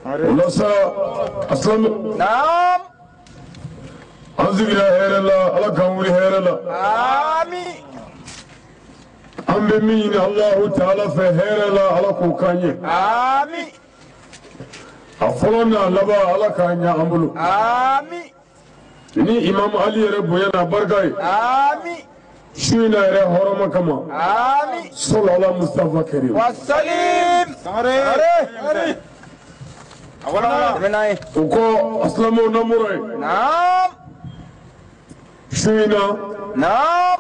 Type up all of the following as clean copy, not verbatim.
O la sa a silamɛ. Naam. An sigira hɛrɛ la, Ala k'an wuli hɛrɛ la. Ami. An bɛ min ɲini Alahu taala fɛ hɛrɛ la, Ala k'o k'an ye. Ami. A fɔlɔ n'a laban, Ala k'a ɲɛ an bolo. Ami. Ni Imam Ali yɛrɛ bonya n'a barika ye. Ami. Su in na yɛrɛ hɔrɔma kama. Ami. Sɔlɔ ala Mustafa Karim. Wasalim. Sangare. Tɛmɛ n'a ye. O kɔ, a silamɛw namɔrɔ ye. Naam. Su in na. Naam.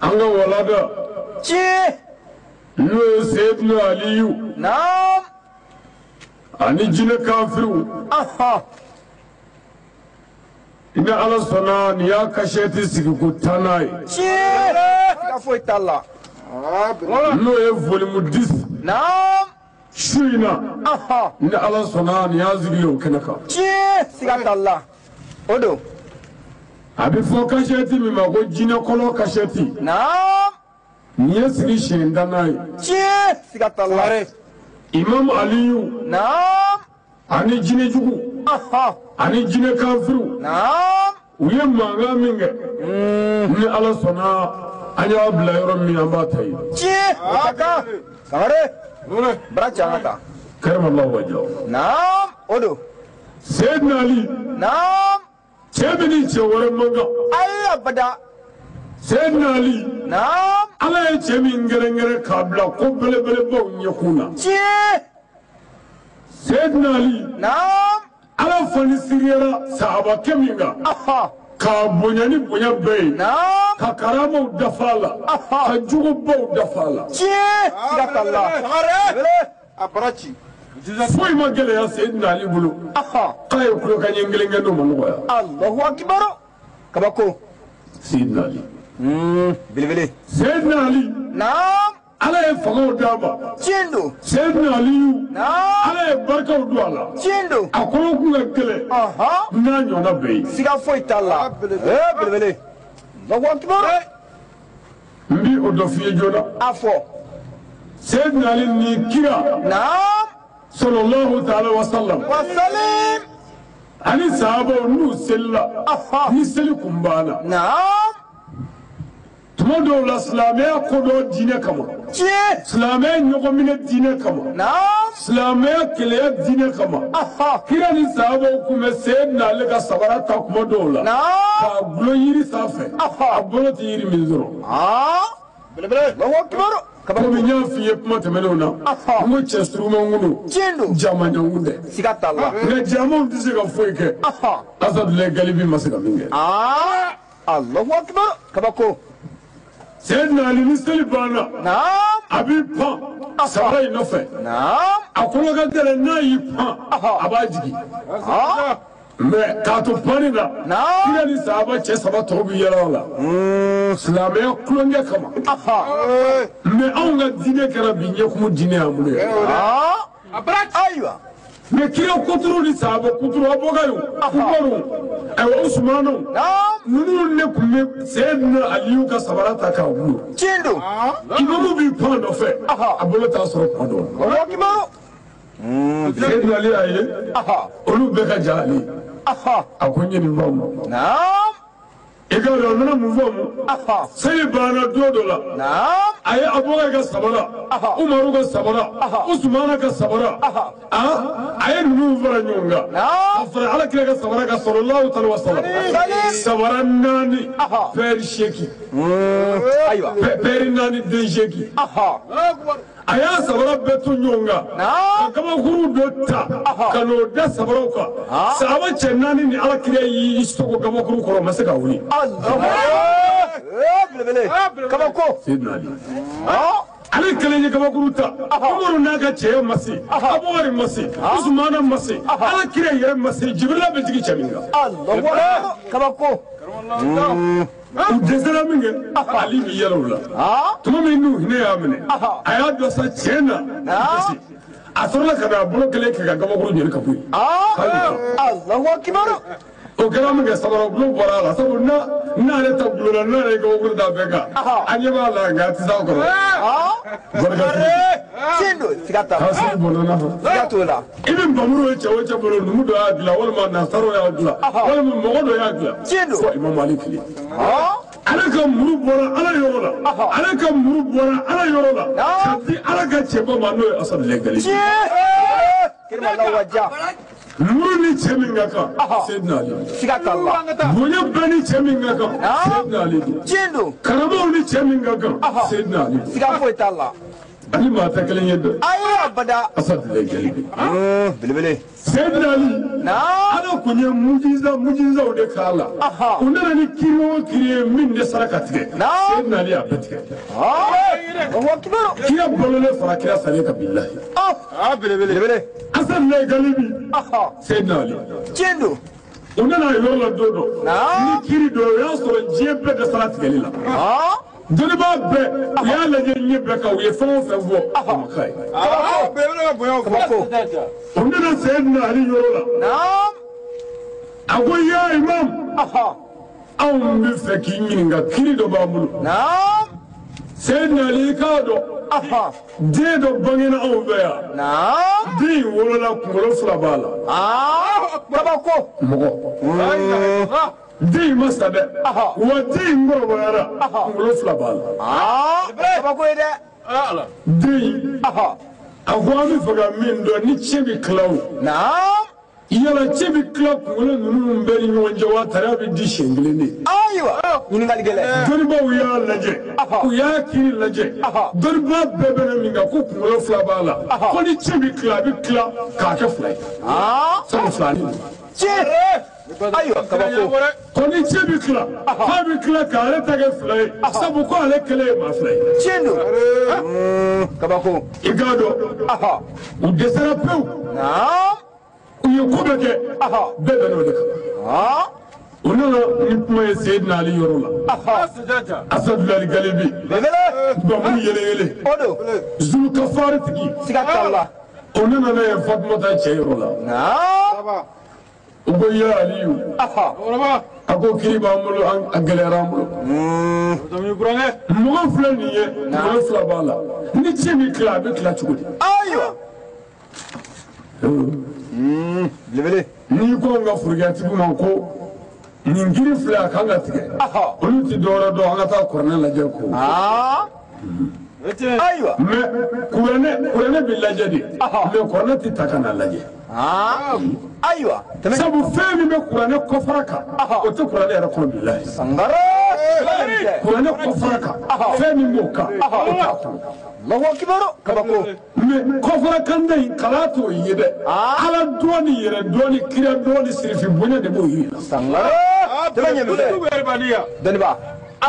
An ka walada. Tiɲɛ. N'o ye Seyidina Aliyu. Naam. Ani jinɛ kafiriw. Ahan. Ni Ala sɔnna, nin y'a kasɛti sigi ko 10 n'a ye. Tiɲɛ. Siga foyi t'a la. N'o ye volume 10. Naam. Su in na. Ahan. Ni Ala sɔnna, nin y'a sigilen o kɛnɛ kan. Tiɲɛ. Siga t'a la. O don. A bɛ fɔ kasɛti min ma ko jinɛkɔlɔ kasɛti. Naam. Nin ye sigi siɲɛ 10 n'a ye. Tiɲɛ. Siga t'a la. Imam Aliyu. Naam. Ani jinɛjugu. Ahan. Ani jinɛ kafiriw. Naam. U ye mankan min kɛ. Ni Ala sɔnna, an y'a bila yɔrɔ min, an b'a ta yen. Tiɲɛ. O ka kan. Sangare. Bara ci an ka taa. Karamallahu wajahu. Naam. O don. Seyidina Ali. Naam. Cɛ min ni cɛ wɛrɛ man kan. Ayi abada. Seyidina Ali. Naam. Ala ye cɛ min gɛrɛngɛrɛ k'a bila ko belebelebaw ɲɛkun na. Tiɲɛ. Seyidina Ali. Naam. Ala fani siriyara sahabakɛ min kan. Ahan. K'a bonya ni bonya bɛɛ ye. Naam. Ka karamaw dafa a la. Ahan. Ka jugubaw dafa a la. Tiɲɛ. Siga t'a la. Belebele. A bara ci. Foyi ma gɛlɛya Seyidina Ali bolo. Ahan. K'a ye kulokan ɲɛ kelen kɛ n'o ma nɔgɔya. Allahu akibaru. Kabako. Seyidina Ali. Belebele. Seyidina Ali. Naam. Ala ye fangaw d'a ma. Tiɲɛ don. Seyidina Aliyu. Naam. Ala ye barikaw don a la. Tiɲɛ don. A kɔnɔ kun ka gɛlɛn. Ahan. N'a ɲɔgɔnna bɛɛ ye. Siga foyi t'a la. Ee belebele. Allahu akibaru. N bi o dɔ f'i ye joona. A fɔ. Seyidina Ali ni kira. Naam. Sallallahu ta'ala wa sallam. Wasalim. Ani sahabaw n'u selila. Ahan. Ni seli kun banna. Naam. Tuma dɔw la, silamɛya kodɔn diinɛ kama. Tiɲɛ. Silamɛya ɲɔgɔnminɛ diinɛ kama. Naam. Silamɛya keleya diinɛ kama. Ahan. Kira ni sahabaw kun bɛ Seyidina Ale ka sabara ta kuma dɔw la. Naam. K'a gulon yiri sanfɛ. Ahan. A bolo tɛ yiri min sɔrɔ. Aa. Belebele. Allahu akibaru. Kabako. Komi n y'a f'i ye kuma tɛmɛnenw na. Ahan. N ko cɛ surumankun don. Tiɲɛ don. Jamaɲankun tɛ. Siga t'a la. Nka jamaw tɛ se ka foyi kɛ. Ahan. Asadulayi Galibi ma se ka min kɛ. Aa. Allahu akibaru. Kabako. Seyidina Ali ni seli banna. Naam. A b'i pan sabara in nɔfɛ. Naam. A kɔnɔ ka gɛlɛn, n'a y'i pan, a b'a jigin. Aa. Mɛ k'a to panni na. Naam. Kira ni sahaba cɛ saba tɔw bɛ yɛlɛ o la. Silamɛya kulonkɛ kama. Ahan. Mɛ anw ka diinɛ kɛra bi ɲɛkumu diinɛ y'an bolo yan. Aa. Ayiwa. Mɛ kira kuturu ni sahaba kuturu, Abubakari, Umaru, ayiwa Usumanu. Naam. Ninnu de tun bɛ Seyidina Aliyu ka sabara ta k'a bolo. Tiɲɛ don. Imamu b'i pan nɔfɛ. A bolo t'a sɔrɔ kuma dɔw la. Allahu akibaru. Seyidina Ali y'a ye. Ahan. Olu bɛɛ ka ja ale ye. Ahan. A ko n ye nin faamu. Naam. I ka dɔn, a nana mun faamu? Ahan. Seli banna don dɔ la. Naam. A ye Abubakar ka sabara, Umaru ka sabara, Usumana ka sabara, a ye ninnu fara ɲɔgɔn kan. Naam. Ka fara Ala kira ka sabara kan sallallahu alaihi wa sallam. Salim. Sabara naani, pɛri 8. Ayiwa. Pɛri naani, den 8. Ahan. A y'a sabara bɛɛ to ɲɔgɔn kan. Naam. Ka kabakuru dɔ ta ka n'o da sabaraw kan. Sahaba cɛ naani ni Ala kira y'i sogo kabakuru kɔrɔ, o ma se ka wuli. Allahu akbar. Ee belebele. Kabako. Seyidina Ali. Aa. Ale kelen ye kabakuru ta. Umaru n'a ka cɛya ma se, Abubakari ma se, Usumana ma se, Ala kira yɛrɛ ma se, Jibirila bɛ jigin cɛ min kan. Allahu akbar. Kabako. U dɛsɛra min kɛ, Ali b'i yɛlɛ o la. Aa. Tuma min n'u hinɛ y'a minɛ, a y'a dɔn sa tiɲɛ na. A sɔrɔla ka na a bolo kelen kɛ ka kabakuru ɲini ka bɔ yen. Aa. Allahu akbar. O kɛra min kɛ, sabara bulon bɔra a la, sabu n'a N'ale ta gulonna n'ale ye gabakuru da bɛɛ kan a ɲɛ b'a la nka a tɛ s'a kɔrɔ. Tiɲɛ don, siga t'a la. Kasi bɔnna. Siga t'o la. I bɛ npamuru ye cɛ o cɛ bolo, numu dɔ y'a dilan walima nasaraw y'a dilan walima mɔgɔ dɔ y'a dilan. Tiɲɛ don. Fo Imam Ali kelen. Ale ka muru bɔra Ala yɔrɔ la. Ale ka muru bɔra Ala yɔrɔ la. Ka di Ala ka cɛba ma n'o ye Asadu Gali. Tiɲɛ. Kirima waja. Muru ni cɛ min ka kan, Seydina Ali. Siga t'a la. Bonya bɛɛ ni cɛ min ka kan, Seydina Ali don. Tiɲɛ don. Karamaw ni cɛ min ka kan, Seydina Ali. Siga foyi t'a la. Ali maa tɛ kelen ye dɛ. Ayi abada. Asadu Gali. Belebele. Seydina Ali. Ala kun ye mujizaw de k'a la. U nana ni kiri o kiri ye min de saraka tigɛ. Seydina Ali y'a bɛɛ tigɛ. Kira balolen fara kira salen kan bilahi. Belebele. Asadu Galibi. Seydina Ali. Tiɲɛ don. U nana yɔrɔ la don dɔ. Ni kiri dɔ o y'a sɔrɔ diɲɛ bɛɛ de sara tigɛli la. Dɔnnibaa bɛɛ u y'a lajɛ ɲɛ bɛɛ kan u ye fɛn o fɛn fɔ o ma k'a ye. U nana Seydina Ali yɔrɔ la. A ko ya imam. Anw bɛ fɛ k'i ɲininka kiri dɔ b'an bolo. Seydina Ali i k'a dɔn. Den dɔ bangena anw fɛ yan. Den in wolola kunkolo fila b'a la. Kabako. Mɔgɔ. Den in ma sa dɛ. Wa den in kɔrɔbayara kunkolo fila b'a la. Kabako ye dɛ. Den in. A ko an bɛ fɛ ka min dɔn ni cɛ bɛ tila o. Yala cɛ bɛ tila kunkolo ninnu bɛɛ ni ɲɔgɔn cɛ wa tariya bɛ di siɲɛ kelen de. Ayiwa ɲininkali gɛlɛn. Dɔnnibaaw y'a lajɛ. U y'a kiri lajɛ. Dɔnnibaa bɛɛ bɛnna min kan ko kunkolo fila b'a la. Ko ni cɛ bɛ tila a bɛ tila k'a kɛ fila ye. Sabu fila ni don. Tiɲɛ. Ayiwa kabako. Ko ni cɛ bɛ tila k'a bɛ tila k'ale ta kɛ fila ye. Sabu ko ale kelen ye maa fila ye. Tiɲɛ don. Kabako. I k'a dɔn. U dɛsɛra pewu. U ye ko bɛɛ kɛ bɛɛ bɛnna o de kan. U nana ni kuma ye Seydina Ali yɔrɔ la. Asadu Ali Galibi. Bamu yele yele. Zulukafari tigi. Siga t'a la. U nana n'a ye Fatumata cɛ yɔrɔ la. U ko ya Aliyu. A ko kiri b'an bolo a gɛlɛyara an bolo. Mɔgɔ filɛ nin ye kunkolo fila b'a la. Ni cɛ bɛ tila a bɛ tila cogo di? Ayiwa. Belebele. N'i ko n ka forokiyatigi ma ko nin kiri filɛ a kan ka tigɛ. Olu ti dɔwɛrɛ dɔn an ka taa kuranɛ lajɛ ko. Ayiwa. Mais kuranɛ bɛ lajɛ de. Mais kuranɛ tɛ ta ka n'a lajɛ. Ayiwa. Sabu fɛn min bɛ kuranɛ kɔfara kan o tɛ kuranɛ yɛrɛ kɔnɔ bilahi. Sangare. Kuranɛ kɔfara kan fɛn min b'o kan o t'a kɔnɔ. Allahu akibaru kabako. Mais kɔfara kan in kalan t'o ye dɛ. Ala dɔn ni yɛrɛ dɔn ni kira dɔn ni sirifi bonya de b'o yiri la. Sangare. Dɛmɛ ɲɛ bɛ. Dɔnniba.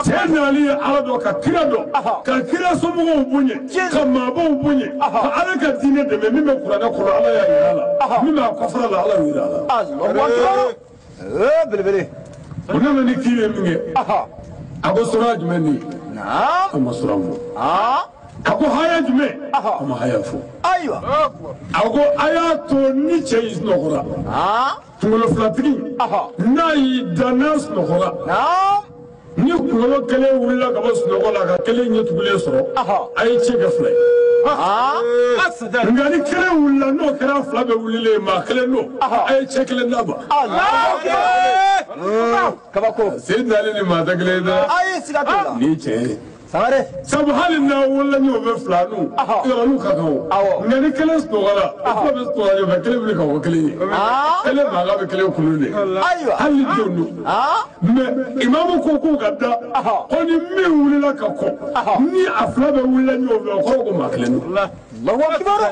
Seydina Ali ye Ala dɔn ka kira dɔn ka kira somɔgɔw bonya ka maabaw bonya ka Ala ka diinɛ dɛmɛ min bɛ kuranɛ kɔnɔ Ala y'a yira a la min b'a kɔfara la Ala y'o yira a la. Allahu akibaru. Belebele. U nana ni kiri ye min kɛ. A ko sura jumɛn nin ye? A ma sura fɔ. A ko haya jumɛn? A ma haya fɔ. Ayiwa. A ko a y'a to ni cɛ in sunɔgɔra. Kunkolo filatigi. N'a y'i da n'a sunɔgɔra. Ni kunkolo kelen wulila ka bɔ sunɔgɔ la ka kelen ɲɛ tugulen sɔrɔ a ye cɛ kɛ fila ye. Nka ni kelen wulila n'o kɛra fila bɛɛ wulilen ye maa kelen don a ye cɛ kelen d'a ma. Kabako. Seydina Ali ni maa tɛ kelen ye dɛ. Ayi siga t'o la. Nin ye tiɲɛ ye. Sangare. Sabu hali n'a wolola ɲɔgɔn fɛ fila n'u yɔrɔ n'u ka kan o. Nka ni kelen sunɔgɔra o fila bɛ sunɔgɔ ɲɔgɔn fɛ kelen wuli ka bɔ kelen ye. Kelen mankan bɛ kelen kulun de. Ayiwa. Hali ni denw don. Mais imamu ko k'u ka da ko ni min wulila ka kɔn ni a fila bɛ wulila ɲɔgɔn fɛ o kɔrɔ ko maa kelen don. Allahu akibaru.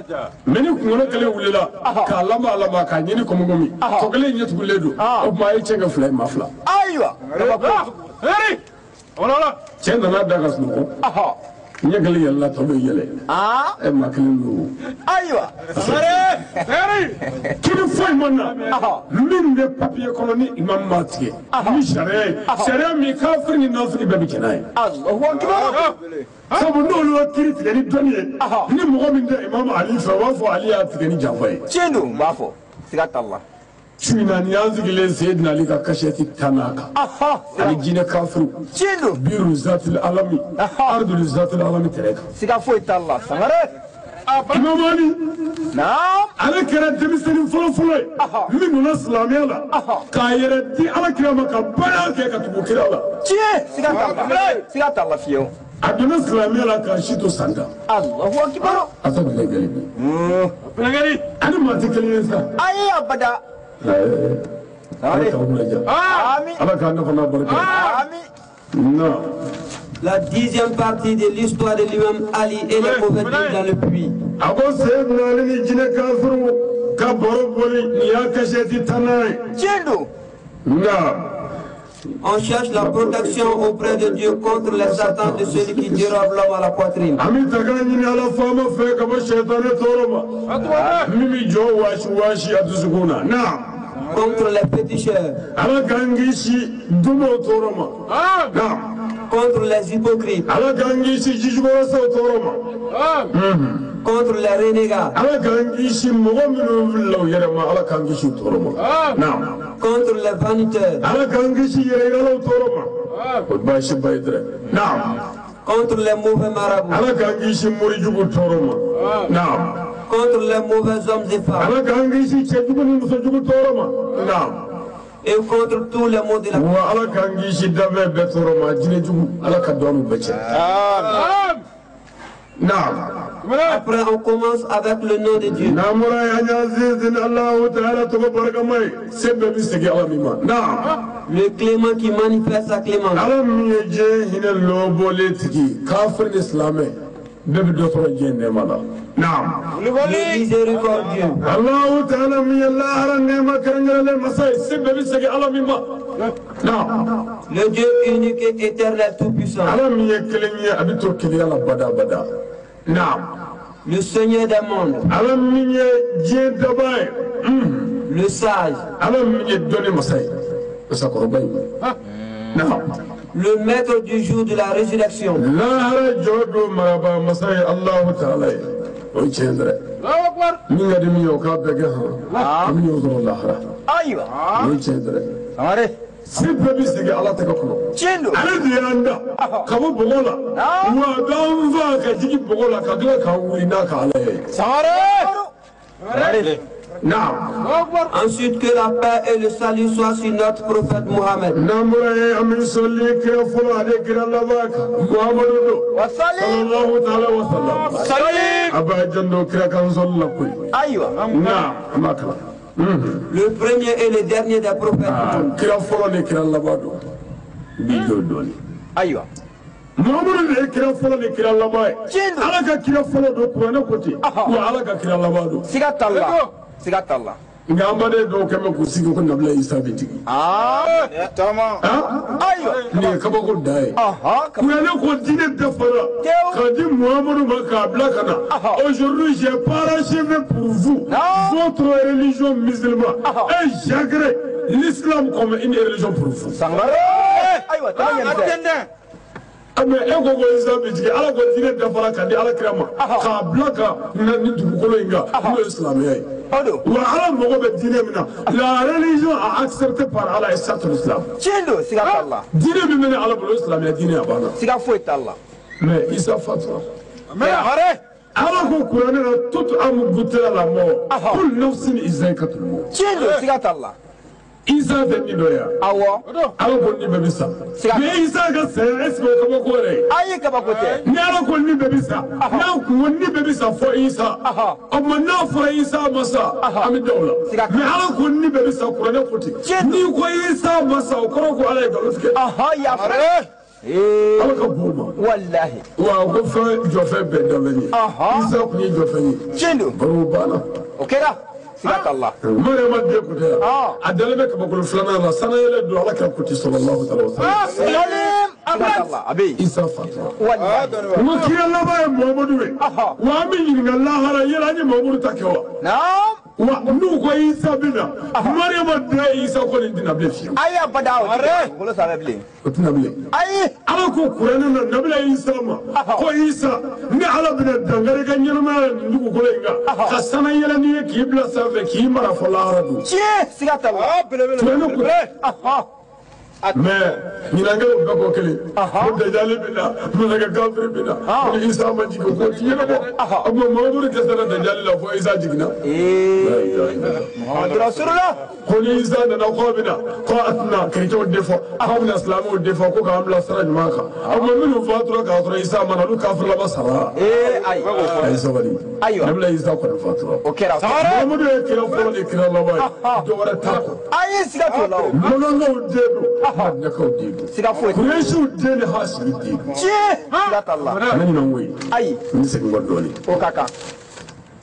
Mais ni kunkolo kelen wulila k'a lama lama k'a ɲini kɔmi tɔ kelen ɲɛ tugulen don o tuma a ye cɛ kɛ fila ye maa fila. Ayiwa. Cɛ nana da ka sunɔgɔ. Ɲɛ kelen yɛlɛla tɔ bɛ yɛlɛ. Ɛ maa kelen don. Ayiwa. Kiri foyi ma na min bɛ papiye kɔnɔ ni imam m'a tigɛ ni sariya ye sariya min kafiri ni nafiri bɛɛ bɛ jɛn n'a ye. Allahu akibaru. Sabu n'olu ye kiri tigɛ ni dɔnni ye ni mɔgɔ min tɛ imam Ali fɛ u b'a fɔ Ali y'a tigɛ ni janfa ye. Tiɲɛ don u b'a fɔ siga t'a la. Su in na nin y'an sigilen Seydina Ali ka kasɛti tan n'a kan. Ani jinɛ kafiru. Tiɲɛ don. Biiru zatil alami. Ardul zatil alami tɛrɛ kan. Siga foyi t'a la Sangare. Imam Ali. Naam. Ale kɛra denmisɛnnin fɔlɔ-fɔlɔ ye. Min donna silamɛya la. K'a yɛrɛ di Ala kira ma ka baara kɛ ka tugu kira la. Tiɲɛ siga t'a la. Siga t'a la fiyewu. A donna silamɛya la k'a si to san 10. Allahu akibaru. A tɛ bila gɛlɛn bi. Ani maa tɛ kelen ye sa. Ayi abada. Ala k'aw lajɛ. Amin. Ala k'an nafa n'a barika ye. Amin. Non. La 10e partie de l'histoire de l'imam Ali et les mauvais djinns dans le puits. A ko Seydina Ali ni jinɛ kafiru ka baro boli nin y'a kasɛti tannan ye. Tiɲɛ don. Nka. On cherche la protection auprès de Dieu contre les satans de celui qui dérobe l'homme à la poitrine. An bɛ taga ɲini Ala faama fɛ ka bɔ sɛtanɛ tɔɔrɔ ma. Min bɛ jɔ waasi waasi a dusukun na. Naam. Contre les féticheurs. Ala k'an kisi dumaw tɔɔrɔ ma. Naam. Contre les hypocrites. Ala k'an kisi jijukɔrɔsaw tɔɔrɔ ma. Contre les renégats. Ala k'an kisi mɔgɔ minnu wulila u yɛrɛ ma Ala k'an kisi u tɔɔrɔ ma. Naam. Contre les vaniteurs. Ala k'an kisi yɛrɛyiralaw tɔɔrɔ ma. O baasi ba ye dɛ. Naam. Contre les mauvais marabouts. Ala k'an kisi morijugu tɔɔrɔ ma. Naam. Contre les mauvais hommes et femmes. Ala k'an kisi cɛjugu ni musojugu tɔɔrɔ ma. Naam. Et contre tous les maux de la. Wa Ala k'an kisi danfɛn bɛɛ tɔɔrɔ ma jinɛjugu Ala ka don an n'u bɛɛ cɛ. Naam. Après, on commence avec le nom de Dieu. N'an bɔra yen an y'an sinsin Alahu taala tɔgɔ barikama ye se bɛɛ bɛ segin Ala min ma. Naam. Le clément qui manifeste sa clémence. Ala min ye diɲɛ hinɛ lɔbɔlen tigi kafiri ni silamɛ bɛɛ bɛ dɔ sɔrɔ diɲɛ nɛɛma la. Naam. Le miséricordieux. Alahu taala min ye lahara nɛɛma kɛrɛnkɛrɛnlen masa ye se bɛɛ bɛ segin Ala min ma. Naam. Le Dieu unique et éternel tout-puissant. Ala min ye kelen ye a bɛ to kelenya la bada bada. Naam. Le Seigneur des mondes. Ala min ye diɲɛ dabaa ye. Le sage. Ala min ye dɔnni masa ye. Masakɔrɔba ye. Naam. Le maître du jour de la résurrection. Lahara jɔ don marabaa masa ye Alahu taala ye. O ye tiɲɛ dɛ. Min ka di min ye o k'a bɛɛ kɛ hɔn. An bɛ ɲɔgɔn sɔrɔ lahara. Ayiwa. O ye tiɲɛ dɛ. Sangare. Se bɛɛ bɛ segin Ala tɛgɛ kɔnɔ. Tiɲɛ don. Ale de y'an da ka bɔ bɔgɔ la. Wa a b'an fa ka jigin bɔgɔ la ka tila k'an wuli n'a ka Ala ye. Sangare. Naam. Ensuite, que la paix et le salut soient sur notre prophète Mohammed. N'an bɔra yen an bɛ sɔli kira fɔlɔ ani kira laban kan. Muhamadu don. Wasali. Sallallahu taala wa sallam. Sali. A b'a janto kira kan sɔli la koyi. Ayiwa. Naam an b'a kalan. Le premier et le dernier des prophètes. Kira fɔlɔ ni kira laban don. N b'i jɔ dɔɔnin. Ayiwa. Muhamadu de ye kira fɔlɔ ni kira laban ye. Tiɲɛ don. Ala ka kira fɔlɔ don kuranɛ ko ten. Wa Ala ka kira laban don. Siga t'a la. Siga t'a la. Nka an baden dɔw kɛn bɛ k'u sigi ko Nabila Isa bɛ jigin. Ayiwa. Nin ye kabako dan ye. Kuranɛ ko diinɛ dafara. K'a di Muhamadu ma k'a bila ka na. Aujourd'hui j'ai parachevé pour vous votre religion musulmane et j'agrée l'islam comme une religion pour vous. Sangare. Ayiwa taa ɲɛ tɛ. Mais e ko ko Isa bɛ jigin Ala ko diinɛ dafara k'a di Ala kira ma k'a bila ka na ni dugukolo in kan n'o ye silamɛya ye. Wa Ala mago bɛ diinɛ min na la religion a accepté par Allah est certes l'islam. Tiɲɛ don siga t'a la. Diinɛ min bɛ ne Ala bolo o ye silamɛya diinɛ a banna. Siga foyi t'a la. Mais Isa fatura. Ala ko kuranɛ na toute âme goûtera la mort. Kul nafsin zaikatul maut. Tiɲɛ don siga t'a la. Isa tɛ min dɔ ye wa? Awɔ. Ala ko ni bɛɛ bɛ sa. Mais Isa ka saya est ce que o kabako yɛrɛ ye? Ayi kabako tɛ. Ni Ala ko ni bɛɛ bɛ sa, n'a kun ko ni bɛɛ bɛ sa fɔ Isa. O tuma n'a fɔra Isa ma sa, an bɛ da o la. Mais Ala ko ni bɛɛ bɛ sa kuranɛ ko ten. N'i ko Isa ma sa o kɔrɔ ko Ala ye nkalon tigɛ. Yafara. Ala ka bon o ma. Walahi. Wa ko fɛn jɔfɛn bɛɛ danfɛn ye. Isa kun ye jɔfɛn ye. Tiɲɛ don. Baro banna. O kɛra. Siga t'a la. Mariama den kun tɛ yan. A dalen bɛ kabakolo filanan la sanayɛlɛ don Ala kira ko ten sallallahu alaihi wa sallam. A bɛ yen. Isa fatura. Walahi. N ko kira laban ye Muhamadu ye. Wa an bɛ ɲininka lahara yala an ye Muhamadu ta kɛ wa? Naam. Wa n'u ko Isa bɛ na Mariama da ye Isa ko nin tɛna bilen fiyewu. Ayi abada o tɛ sara bilen. O tɛna bilen. Ayi. Ala ko kuranɛ na nabila Isa ma ko Isa ni Ala bɛna dankari ka ɲɛnamaya la nin dugukolo in kan ka sanu yɛlɛ n'i ye k'i bila sanfɛ k'i mara fɔ lahara don. Tiɲɛ siga t'a la. Kuranɛ ko. Mais ɲinankɛw bɛɛ ko kelen ko dajali bɛ na masakɛ kafiri bɛ na ko Isa ma jigin ko ti ɲɛnabɔ o tuma Mamadu dɛsɛra dajali la fo Isa jiginna. Muhammadu Rasulullah. Ko ni Isa nana k'a bɛ na ko a tɛna kerecɛnw defɔ k'a bɛna silamɛw defɔ ko k'an bila sira ɲuman kan o tuma minnu fatura k'a sɔrɔ Isa ma na olu kafirilama sara. Ayi. A ye sabali. Ayiwa. Nabila Isa kɔni fatura. O kɛra. Mamadu ye kira fɔlɔ de kira laban ye dɔ wɛrɛ t'a kɔ. Ayi siga t'o la o. Makankaw den don. Madinakaw den don. Siga foyi. Kuresiw den ni Hasimi den don. Tiɲɛ. Siga t'a la. Kana ɲinɛ n kɔ ye. Ayi. N bɛ segin kɔ dɔɔnin. O ka kan.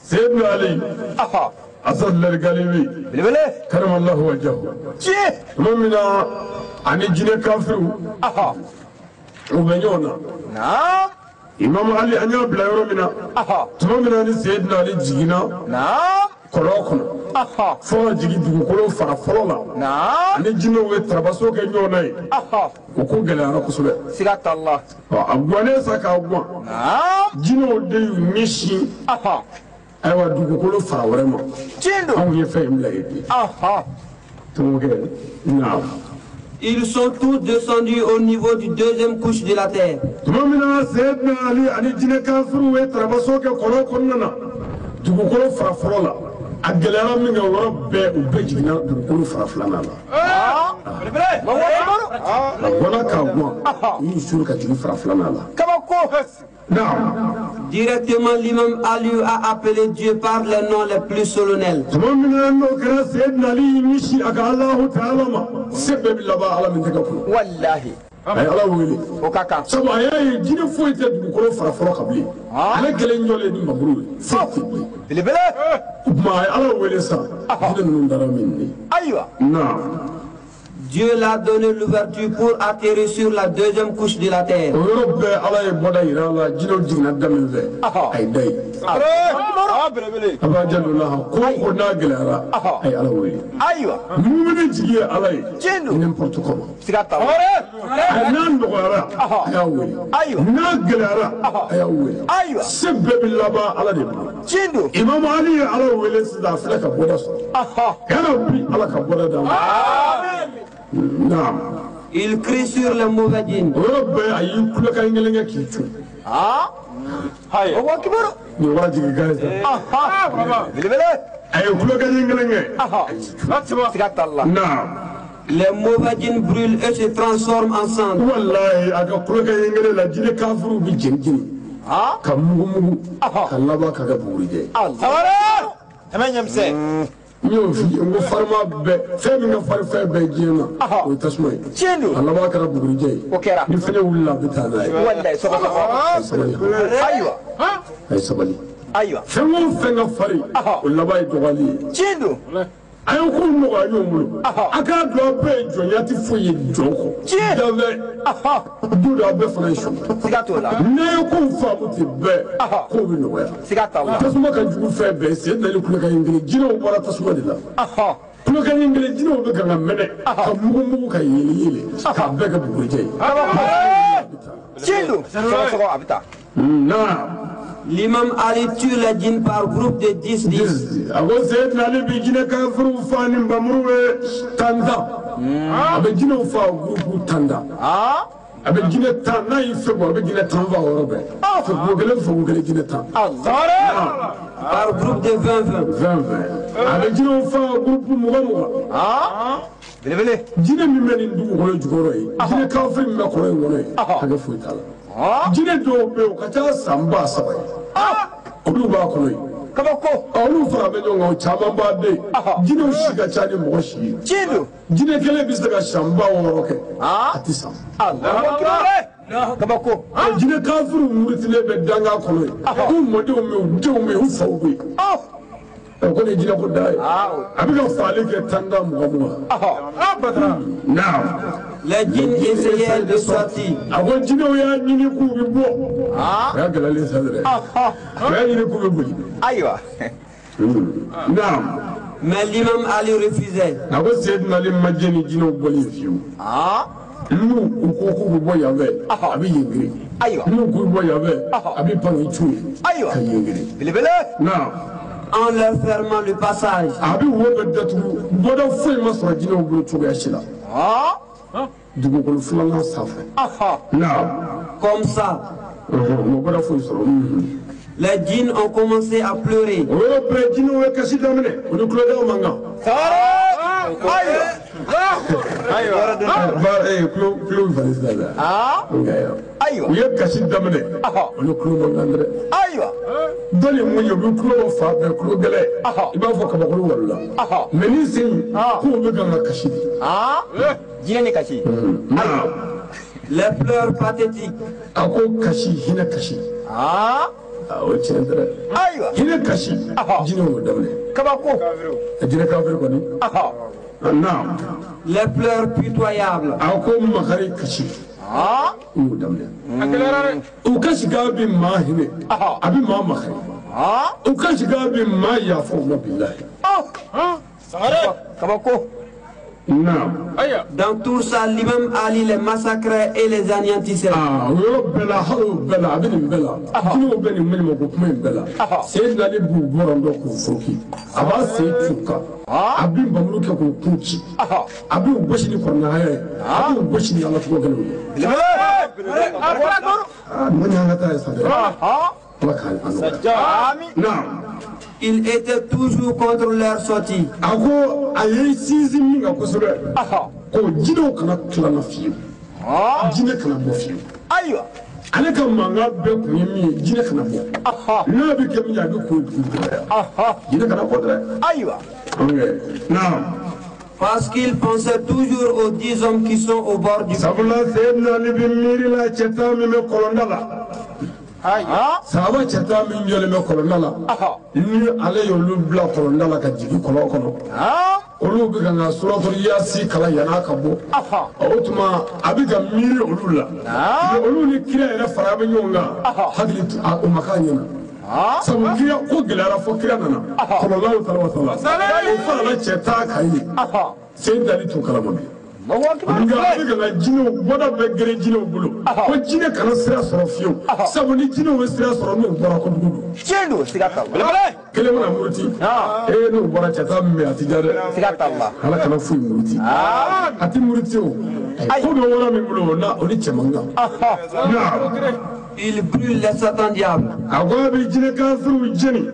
Seyidina Ali. Asad Galibi. Belebele. Karamallahu wajahu. Tiɲɛ. Tuma min na ani jinɛ kafiriw. U bɛ ɲɔgɔn na. Naam. Imam Ali an y'a bila yɔrɔ min na. Tuma min na ni Seyidina Ali jiginna. Naam. Kɔlɔn kɔnɔ. Fo ka jigin dugukolo fara fɔlɔ la. Ani jinɛw ye tarabaso kɛ ɲɔgɔn na ye. O ko gɛlɛyara kosɛbɛ. Siga t'a la. A guwannen sa k'a guwan. Jinɛw de y'u ɲɛsin. Ayiwa dugukolo fara wɛrɛ ma. Tiɲɛ don. Anw ye fɛn in bila yen bi. Tɔmɔkɛ naam. Ils sont tous descendus au niveau du deuxième couche de la terre. Tuma min na Seyidina Ali ani jinɛ kafiriw ye tarabaso kɛ kɔlɔn kɔnɔna na dugukolo fara fɔlɔ la. A gɛlɛyara min kɛ o yɔrɔ bɛɛ u bɛɛ jiginna dugukolo fara filanan la. A bɔra k'a guwan u y'u suru ka jigin fara filanan la. Kabako. Naam. Directement, l'imam Ali a appelé Dieu par les noms les plus solennels. Tuma min na n'o kɛra Seyidina Ali y'i ɲɛsin a ka Alahu taala ma se bɛɛ bɛ laban Ala min tɛgɛ kɔnɔ. Walahi. A ye Ala wele. O ka kan. Sabu a y'a ye jinɛ foyi tɛ dugukolo fara fɔlɔ kan bilen. Ale kelen jɔlen ni mamuru ye. Foyi tɛ bilen. Belebele. O tuma a ye Ala wele sa. Jinɛ ninnu dara min ne. Ayiwa. Naam. Dieu l'a donné l'ouverture pour atterrir sur la deuxième couche de la terre. O yɔrɔ bɛɛ Ala ye bɔda yira a la jinɛw jiginna da min fɛ. A ye da ye. A b'a janto la ko o ko n'a gɛlɛyara a ye Ala wele. Ayiwa. Mumini jigi ye Ala ye. Tiɲɛ don. N'importe comment. Siga t'a la. N'a nɔgɔyara a y'a wele. Ayiwa. N'a gɛlɛyara a y'a wele. Ayiwa. Se bɛɛ bɛ laban Ala de bolo. Tiɲɛ don. Imam Ali ye Ala wele sisan a filɛ ka bɔda sɔrɔ. Yarabi Ala ka bɔda d'an ma. Naam. Il crie sur les mauvais djinns. O yɔrɔ bɛɛ a y'i kulokan kelen kɛ k'i cun. O ko kibaru. Nin wa jigin kan ye sa. Belebele. A ye kulokan kelen kɛ. Siga t'a la. Naam. Les mauvais djinns brûlent et se transforment en cendres. Walahi a ka kulokan kelen la jinɛ kafiriw bɛ jeni jeni. Ka mugu mugu. Ka laban ka kɛ bugurijɛ ye. Tɛmɛ ɲɛmisɛn. N y'o f'i ye n ko farima bɛɛ fɛn min ka farin fɛn bɛɛ diɲɛ na o ye tasuma ye. Tiɲɛ don. A laban kɛra bugurijɛ ye. O kɛra. Ni fɛnɛ wulila a bɛ taa n'a ye. Walayi sɔgɔsɔgɔ. A ye sabali. Ayiwa. A ye sabali. Ayiwa. Fɛn o fɛn ka farin o laban ye dɔgɔyali ye. Tiɲɛ don. A ye ko nɔgɔya ɲɔgɔn bolo. A k'a dɔn aw bɛɛ ye jɔnya tɛ foyi ye jɔn kɔ. Tiɲɛ. Danfɛn. Du dɔ aw bɛɛ fana ye su. Siga t'o la. N'a ye kow faamu ten bɛɛ kow bɛ nɔgɔya. Siga t'a la. Tasuma ka jugu fɛn bɛɛ Seyidina Ali kulokan in kelen jinɛw bɔra tasuma de la. Kulokan in kelen jinɛw bɛ kan ka mɛnɛ ka mugu mugu ka yɛlɛ yɛlɛ k'a bɛɛ kɛ bugurijɛ ye. Tiɲɛ don. Sɔgɔsɔgɔ a bɛ taa. Naam. L'imam Ali tue les djinns par groupe de 10-10. A ko Seyidina Ali bi jinɛ kafiriw fa ni nbamuru ye tan tan. A bɛ jinɛw fa groupe tan tan. A bɛ jinɛ tan n'a y'i fɛ bɔ a bɛ jinɛ tan fa o yɔrɔ bɛɛ. Fogo kelen fogo kelen jinɛ tan. Par groupe de 20-20. 20-20. A bɛ jinɛw fa groupe 20-20. Belebele. Jinɛ min bɛ nin dugukolo jukɔrɔ ye jinɛ kafiri min bɛ kɔrɔ in kɔnɔ ye hakɛ foyi t'a la. Jinɛ dɔw bɛ yen o ka ca san 3000 ye. Olu b'a kɔnɔ yen. Kabako. Olu fara bɛ ɲɔgɔn kan o caman b'a den. Jinɛw si ka ca ni mɔgɔ si ye. Tiɲɛ don. Jinɛ kelen bɛ se ka san 6000 kɛ. A tɛ san. Kabako. Jinɛ kafiriw murutilen bɛ danga kɔnɔ yen. K'u mɔdenw bɛ yen u denw bɛ yen u faw bɛ yen. O ko nin jinɛ ko da ye. A bɛ ka faali kɛ tan tan 20-20. Naam. Les djinns essayaient de sortir. A ko jinɛw y'a ɲini k'u bɛ bɔ. O y'a gɛlɛyalen sa dɛ. O y'a ɲini k'u bɛ boli. Ayiwa. Naam. Mais l'imam Ali refusait. A ko Seydina Ali ma jɛn ni jinɛw bɔli ye fiyewu. N'u u ko k'u bɛ bɔ yan fɛ, a bɛ yen girin. N'u k'u bɔ yan fɛ, a bɛ pan k'i cun yen. Ka yen girin. Belebele. Naam. En leur fermant le passage. A bɛ wo bɛɛ datugu, bɔda foyi ma sɔrɔ jinɛw bolo cogoya si la. Dugukolo filanan sanfɛ. Naam. Comme ça. O ma bɔda foyi sɔrɔ. Les djinns ont commencé à pleurer. O yɔrɔ bɛɛ jinɛw ye kasi daminɛ, u ni kulodaw man kan. Sangare. Kulo falen sisan dɛ. Ayiwa. U ye kasi daminɛ, u ni kulo man kan dɛ. Ayiwa. Dɔ ni mun ye, u bɛ kulo fa bɛɛ kulo gɛlɛn. I b'a fɔ kabakolo walila. Mɛ ni sen k'u bɛ kan ka kasi de. Jinɛ ni kasi. Les pleurs pathétiques. A ko kasi, hinɛ kasi. O tiɲɛ tɛ dɛ. Ayiwa. Hinɛ kasi. Jinɛw y'o daminɛ. Kabako. Jinɛ kafiri kɔni. Naam. Les pleurs pitoyables. A ko makari kasi. U y'o daminɛ. U kasi k'a bɛ maa hinɛ. A bɛ maa makari. U kasi k'a bɛ maa yafa u ma bilahi. Sangare. Kabako. Naam. Dans tout ça, l'imam Ali les massacrait et les anéantissait. O yɔrɔ bɛɛ la, hali o bɛɛ la, a bɛ nin bɛɛ la. Jinɛw bɛ nin maɲumanko kuma in bɛɛ la. Seydina Ali b'u bɔrɔn dɔn k'u foroki. A b'a sen tu kan. A bɛ nbamuru kɛ k'u kun ci. A b'u gosi ni kɔrɔnahaya ye. A b'u gosi ni Ala tɔgɔ gɛlɛnw ye. Nin y'an ka taa ye sa dɛ. Ala k'a nɔgɔya. Naam. Il était toujours contre leur sortie. A ko a ye sinsin min kan kosɛbɛ. Ko jinɛw kana tila na fiyewu. Jinɛ kana bɔ fiyewu. Ayiwa. Ale ka mankan bɛɛ kun ye min ye, jinɛ kana bɔ. N'a bɛ kɛ min ye, a bɛ k'o dugu gɛlɛya. Jinɛ kana bɔ dɛ. Ayiwa. Naam. Parce qu'il pensait toujours aux 10 hommes qui sont au bord du. Sabula Seydina Ali bɛ miiri la cɛ tan min bɛ kɔlɔnda la. Sahaba cɛ tan min jɔlen bɛ kɔlɔnda la, ni ale y'olu bila kɔlɔnda la ka jigin kɔlɔn kɔnɔ, olu bɛ ka n ka suratul yaasi kalan yann'a ka bɔ. O tuma a bɛ ka miiri olu la. Olu ni kira yɛrɛ fara bɛ ɲɔgɔn kan, hakili o ma k'a ɲɛna. Sabu kira ko gɛlɛyara fo kira nana kɔlɔnlaw taara wa sala, o farala cɛ tan kan ye. Seydina Ali t'o kalama bi. Nka a bɛ ka na jinɛw bɔda bɛ gere jinɛw bolo. Ko jinɛ kana sira sɔrɔ fiyewu. Sabu ni jinɛw bɛ sira sɔrɔ n'u bɔra kojugu don. Tiɲɛ don, siga t'a la. Kelen mana muruti. N'u bɔra cɛ tan min bɛ a ti ja dɛ. Siga t'a la. Ala kana foyi muruti. A ti muruti o. Ko bɛ wara min bolo o na o ni cɛ man kan. Il brûle les satans diables. A ko a bɛ jinɛ kafiriw jeni.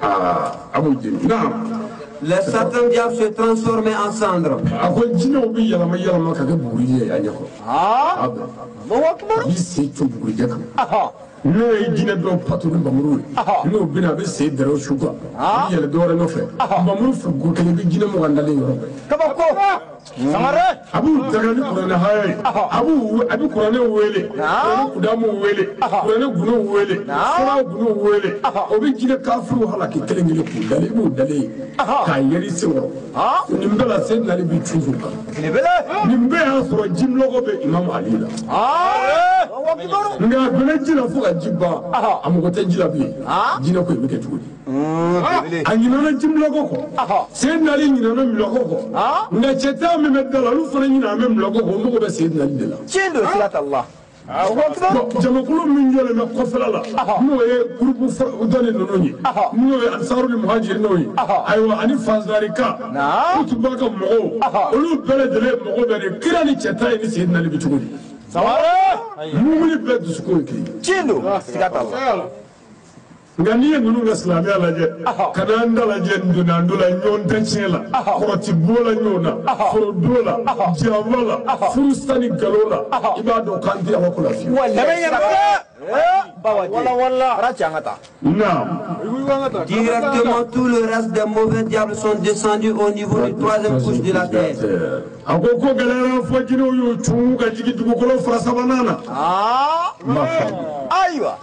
A b'u jeni. Naam. Les satans diables se transformaient en cendres. A ko jinɛw bɛ yɛlɛma yɛlɛma ka kɛ bugurijɛ ye a ɲɛkɔrɔ. A bɛ sen cun bugurijɛ kan. N'o ye jinɛ dɔw patu ni nbamuru ye, n'o bɛna a bɛ sen dɛrɛ o su kan. A bɛ yɛlɛ dɔwɛrɛ nɔfɛ. Nbamuru fɛ go kelen bɛ jinɛ 20 dalen yɔrɔ bɛɛ. Kabako. Sangare. A b'u daga ni kuranɛ haya ye. A bɛ kuranɛ wele. Kuranɛ kudamuw wele. Kuranɛ gunow wele. Furaw gunow wele. O bɛ jinɛ kafiriw halaki kelen kelen k'u dalen, i b'u dalen ye. K'a yɛlɛ sen kɔrɔ. Nin bɛɛ la Seydina Ali b'i cun u kan. Nin bɛɛ y'a sɔrɔ jimilɔgɔ bɛ Imam Ali la. Nka a donna ji la fo ka ji ban, a mago tɛ ji la bilen. Jinɛ ko in bɛ kɛ cogo di? A ɲinɛna jimilɔgɔ kɔ. Seydina Ali ɲinɛna milɔgɔ kɔ. Nka cɛ tan min bɛ da la, olu fana ɲinɛna bɛ milɔgɔ kɔ, o mago bɛ Seydina Ali de la. Tiɲɛ don, siga t'a la. Jamakulu min jɔlen bɛ kɔfɛla la, n'o ye gurupu dɔnni ninnu ye, n'o ye ansaru ni muhajirinaw ye, ayiwa ani fanzarika, u tun b'a ka mɔgɔw, olu bɛɛ lajɛlen mago bɛ de kira ni cɛ tan ye ni Seydina Ali bɛ cogo di? Mumuni bɛɛ dusukun ye kelen ye. Tiɲɛ don, siga t'a la. Nka n'i ye ninnu ka silamɛya lajɛ, ka n'an da lajɛ ndonando la, ɲɔgɔn tɛ tiɲɛ la, kɔrɔti bo la ɲɔgɔn na, forodo la, janfa la, furusa ni nkalon la, i b'a dɔn k'an tɛ Ala ko la fiyewu. Naam. Directement, tout le reste des mauvais diables sont descendus au niveau du troisième couche de la terre. A ko ko gɛlɛyara fo jinɛw y'u cun ka jigin dugukolo fara sabanan na. Ayiwa.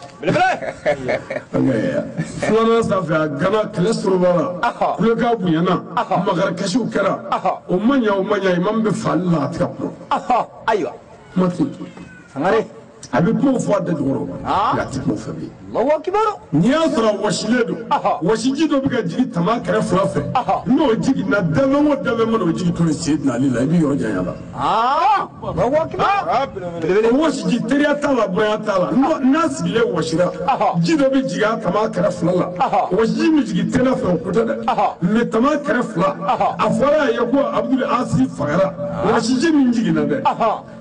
Filanan sanfɛ a gana kɛlɛ soroba la, kulekan bonyana, makarikasiw kɛra, o ma ɲa o ma ɲa, imam bɛ fali la a tɛ ka kuma. Ayiwa. Kuma tɛ yen. Sangare. A bɛ kuma fɔ a da jukɔrɔ nka a tɛ kuma fɛ bilen. N'i y'a sɔrɔ a wɔsilen don, wɔsiji dɔ bɛ ka jigin tama kɛrɛ fila fɛ, n'o jiginna danfɛn o danfɛn mana o jigin to Seydina Ali la, i b'i yɔrɔ janya a la. O wɔsiji teriya t'a la, bonya t'a la. N'a sigilen wɔsira, ji dɔ bɛ jigin a tama kɛrɛ fila la, wɔsiji bɛ jigin tɛnɛ fɛ o ko tɛ dɛ, mais tama kɛrɛ fila, a fɔra a ye ko Abudul Asi fagara, wɔsiji min jiginna dɛ,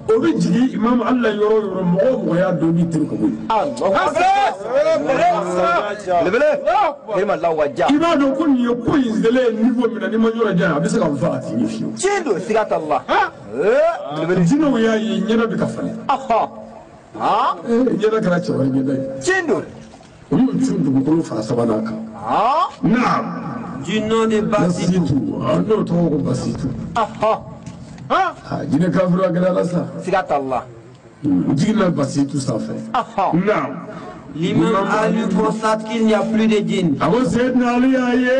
o bɛ jigin Imam Ali la yɔrɔ o yɔrɔ, mɔgɔ o mɔgɔ y'a dɔn b'i teri ka bɔ yen. I b'a dɔn ko nin ye ko in selen ye niveau min na, n'i ma yɔrɔ jan a bɛ se ka n faga a t'i ɲɛ fiyewu. Jinɛw y'a ye ɲɛda bɛ ka falen. Ɲɛda kɛra cɛ wɛrɛ ɲɛda ye. U y'u cun dugukolo fara sabanan kan. Naam. Du nom de Basitu. N'o tɔgɔ ko Basitu. Jinɛ kafiri a gɛlɛyara sa. U jiginna Basitu sanfɛ. Naam. L'imam Ali constate qu'il n'y a plus de djinns. A ko Seydina Ali y'a ye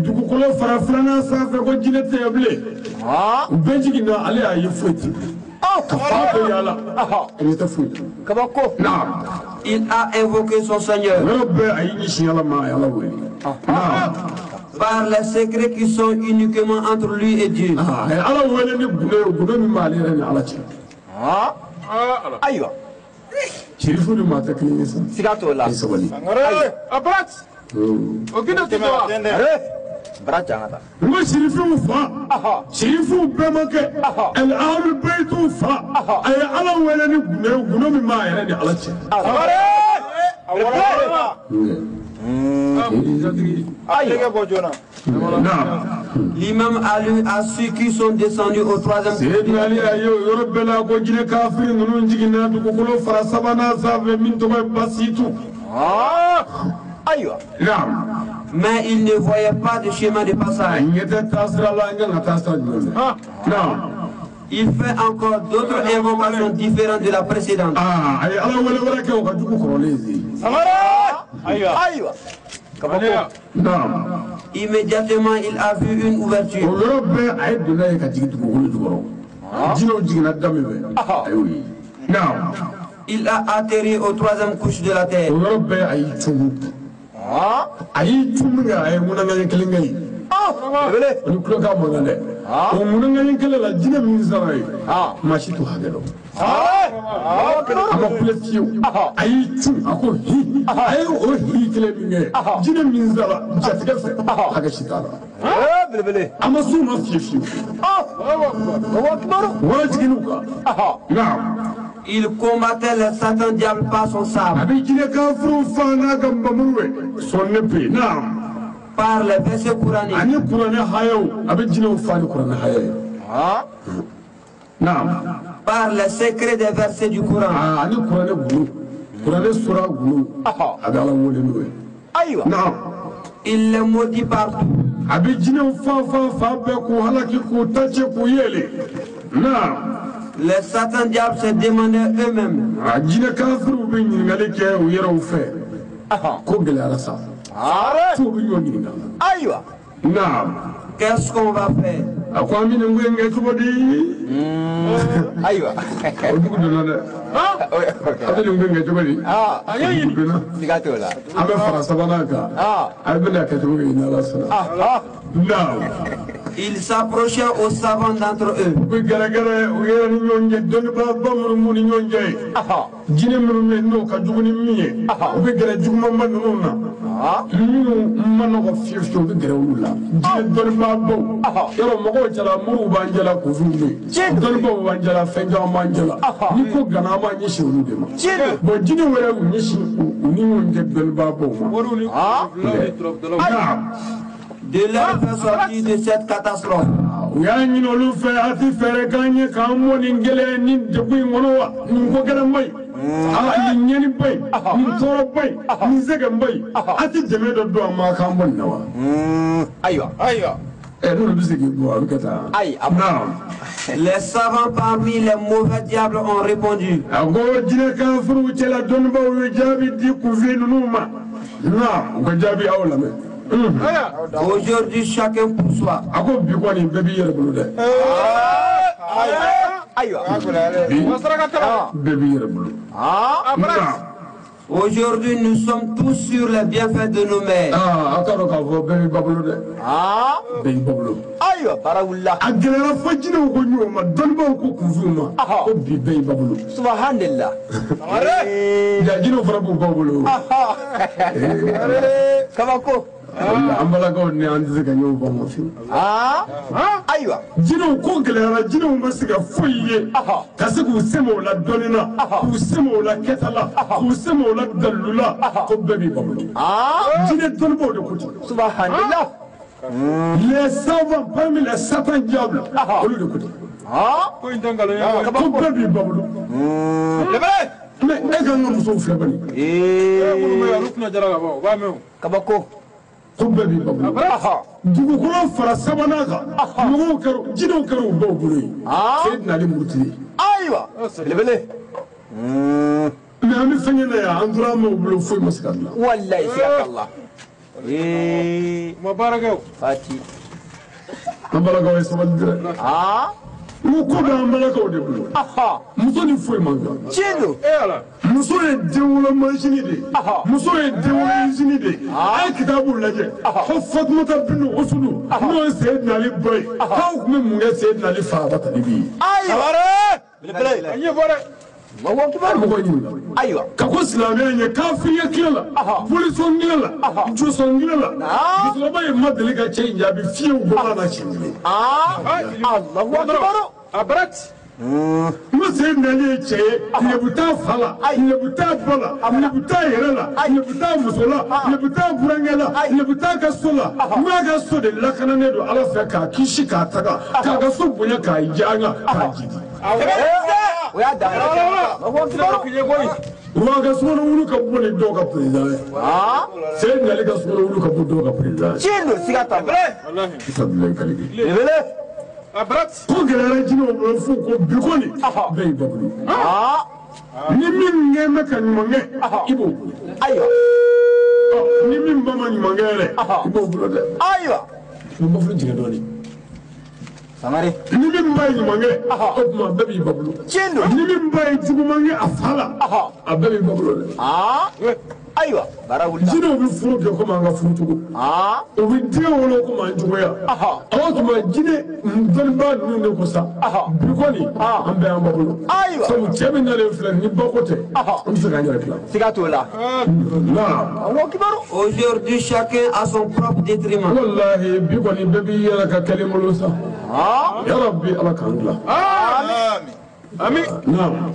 dugukolo fara filanan sanfɛ ko jinɛ tɛ yen bilen. U bɛɛ jiginna, ale y'a ye foyi tɛ. Ka fan bɛɛ yaala. I tɛ foyi. Naam. Il a invoqué son Seigneur. O yɔrɔ bɛɛ a y'i ɲɛsin Ala ma, a ye Ala wele. Naam. Par les secrets qui sont uniquement entre lui et Dieu. A ye Ala wele ni gundo ye, gundo min b'ale yɛrɛ ni Ala cɛ. Ayiwa. Sirifu ni maa tɛ kelen ye sa. Siga t'o la. A ye sabali. N ko sirifuw fa, sirifuw bɛnbakɛ, ahlul baytiw fa, a ye Ala wele ni gundo ye, gundo min b'a yɛrɛ ni Ala cɛ. L'imam Ali a su qui sont descendus au troisième. Seydina Ali y'a ye o yɔrɔ bɛɛ la ko jinɛ kafiri ninnu jiginna dugukolo fara sabanan sanfɛ min tɔgɔ ye Basitu. Ayiwa. Naam. Mais il ne voyait pas de chemin de passage. A ɲɛ tɛ taasira la, an kan ka taasira jumɛn fɛ? Naam. Il fait encore d'autres invocations différentes de la précédente. A ye Ala wele wɛrɛ kɛ o ka jugu kɔrɔlen ye. Ayiwa. Naam. Immédiatement, il a vu une ouverture. O yɔrɔ bɛɛ a ye donna ye ka jigin dugukolo jukɔrɔ. Jinɛw jiginna da min fɛ, a y'o ye. Naam. Il a atterri aux troisième couche de la terre. O yɔrɔ bɛɛ a y'i cun. A y'i cun min kɛ, a ye ŋunaŋaɲɛ kelen kɛ yen. O ni kulokan man kan dɛ. O ŋunaŋaɲɛ kelen la, jinɛ min sara ye, maa si t'o hakɛ dɔn. A ma kule fiyewu. A y'i cun, a ko hi. A ye o hi kelen min kɛ, jinɛ min sara jatigɛ fɛ, hakɛ si t'a la. A ma s'u ma fiye fiyewu. Wara jiginn'u kan. Naam. Il combattait les Satan diable par son sabre. A bɛ jinɛ kafiriw fa n'a ka nbamuru ye. Son épée. Naam. Par les versets coraniques. Ani kuranɛ hayaw, a bɛ jinɛw fa ni kuranɛ haya ye. Naam. Par les secrets des versets du Coran. Ani kuranɛ gundo, kuranɛ sura gundo, a bɛ Ala wele n'o ye. Ayiwa. Naam. Il les maudit partout. A bɛ jinɛw fa fa fa bɛɛ k'u halaki k'u ta cɛ k'u yɛlɛ. Naam. Les Satan diables se demandaient eux-mêmes. A jinɛ kafiriw bɛ ɲininkali kɛ u yɛrɛw fɛ. Ko gɛlɛyara sa. F'u bɛ ɲɔgɔn ɲininka. Ayiwa. Naam. Qu'est-ce qu'on va faire? A ko an bɛ nin ko in kɛ cogo di? Ayiwa. O dugu donna dɛ. A bɛ nin ko in kɛ cogo di? O dugu donna. Siga t'o la. An bɛ fara sabanan kan. A bɛna kɛ cogo di n'Ala sɔnna? Naam. Ils s'approchaient aux savants d'entre eux. U bɛ gɛrɛgɛrɛ u yɛrɛ ni ɲɔgɔn cɛ, dɔnnibaaba minnu b'u ni ɲɔgɔn cɛ ye. Jinɛ minnu bɛ yen n'o ka jugu ni min ye, u bɛ gɛrɛ jugumanba ninnu na. Minnu ma nɔgɔ fiyewu fiyewu, u bɛ gɛrɛ olu la. Jinɛ dɔnnibaabaw. Yɔrɔ mɔgɔw cɛla, moriw b'an cɛla, kunfinw bɛ yen. Dɔnnibaaw b'an cɛla, fɛn caman b'an cɛla. Ni ko gana, an b'an ɲɛsin olu de ma. Bon, jinɛ wɛrɛ y'u ɲɛsin u ni ɲɔgɔn cɛ dɔnnibaabaw ma. Naam. De leur faire sortir de cette catastrophe. U y'a ɲini olu fɛ, a ti fɛɛrɛ k'an ye k'an bɔ nin gɛlɛya ni degun in kɔnɔ wa? Nin ko gɛlɛnba in, nin ɲɛniba in, nin tɔɔrɔba in, nin sɛgɛnba in, a ti dɛmɛ dɔ don an ma k'an bɔ nin na wa? Ayiwa. Ayiwa. N'olu bɛ se k'i bɔ, a bɛ kɛ tan. Ayi. Naam. Les savants parmi les mauvais diables ont répondu. A ko jinɛ kafiriw cɛla dɔnnibaw ye jaabi di kunfin ninnu ma. Naam, u ka jaabi aw lamɛn. Aujourd'hui, chacun pour soi. A ko bi kɔni bɛɛ b'i yɛrɛ bolo dɛ. Ayiwa. Bi bɛɛ b'i yɛrɛ bolo. Aujourd'hui, nous sommes tous sur les bienfaits de nos mères. Aa, a k'a dɔn k'a fɔ bɛɛ b'i ba bolo dɛ. Bɛɛ b'i ba bolo. Ayiwa, baara wulila. A gɛlɛyara fo jinɛw ko ɲɔgɔn ma, dɔnnibaaw ko kunfinw ma, ko bi bɛɛ y'i ba bolo. Subhanallah. Ja jinɛw fana b'u ba bolo. Kabako. An balakaw ni an tɛ se ka ɲɔgɔn faamu fiyewu. Ayiwa. Jinɛw ko gɛlɛyara, jinɛw ma se ka foyi ye ka se k'u sɛmɛ o la dɔnni na, k'u sɛmɛ o la kɛta la, k'u sɛmɛ o la dalilu la, ko bɛɛ b'i ba bolo. Jinɛ dɔnnibaaw de ko ten. Subhanallah. Les savants parmi les satans diables, olu de ko ten. Ko bɛɛ b'i ba bolo. Mais e ka n ka musow filɛ bani. Kabako. Ko bɛɛ b'i ba bolo. Dugukolo fara sabanan kan, mɔgɔw kɛra, jinɛw kɛra u baw bolo ye. Seydina Ali murutili. Ayiwa. Belebele. Mais an bɛ fɛn na yan, an tora an m'o bolo, foyi ma se ka dilan. Walayi siga t'a la. Ma baara kɛ o. Fati. An balakaw ye sabali dɛ. N ko ko bɛ an balakaw de bolo. Muso ni foyi man kan. Tiɲɛ don. Muso ye denwolo mansini de ye. Muso ye denwolo izini de ye. A ye kitabu lajɛ. Ko Fatumata binu Usudu, n'o ye Seydina Ali ba ye, k'aw tun bɛ mun kɛ Seydina Ali fa Abatalibi ye? Ayiwa. A ɲɛ fɔ dɛ. Mɔgɔ ɲininka. Ayiwa. Ka ko silamɛya ɲɛ kafiriya kile la, polisɔn kile la, josɔn kile la, musokɔrɔba in ma deli ka cɛ in jaabi fiyewu bɔra la siɲɛ kelen. Alahu akibaru. A barati. N ko Seydina Ali ye cɛ ye, lebu t'a fa la, lebu t'a ba la, lebu t'a yɛrɛ la, lebu t'a muso la, lebu t'a burankɛ la, lebu t'a ka so la. N k'a ka so de lakananen don Ala fɛ k'a kisi k'a taga, k'a ka so bonya k'a janya k'a jidi. O y'a dan ye. Wa ka sukɔnɔ wulu ka bon ni dɔw ka président ye. Seydina Ali ka sukɔnɔ wulu ka bon dɔw ka président ye. Tiɲɛ don, siga t'a la. Isa bilayi kaliki. Belebele. Ko gɛlɛyara jinɛw bolo f'u ko bi kɔni bɛɛ y'i ba bolo. Ni min kɛ bɛ ka ɲuman kɛ, i b'o bolo. Ayiwa. Ni min ba ma ɲuman kɛ yɛrɛ, i b'o bolo dɛ. Ayiwa. I bɛ bafulu jigin dɔɔnin. Sangare. Ni min ba ye ɲuman kɛ, o tuma bɛɛ b'i ba bolo. Tiɲɛ don. Ni min ba ye juguman kɛ a fa la, a bɛɛ b'i ba bolo dɛ. Ayiwa, baara wulila. Jinɛw bɛ furu kɛ komi an ka furu cogo. U bɛ den wolo komi an cogoya. O tuma jinɛ dɔnnibaa ninnu de ko sa, bi kɔni an bɛɛ y'an ba bolo. Ayiwa. Sabu cɛ min nalen filɛ ni bako tɛ, an bɛ se k'an yɛrɛ dilan. Siga t'o la. Naam. Aujourd'hui, chacun a son propre détriment. Walahi bi kɔni bɛɛ b'i yɛrɛ ka kɛlen bolo sa. Yarabi Ala k'an dilan. Ami. Naam.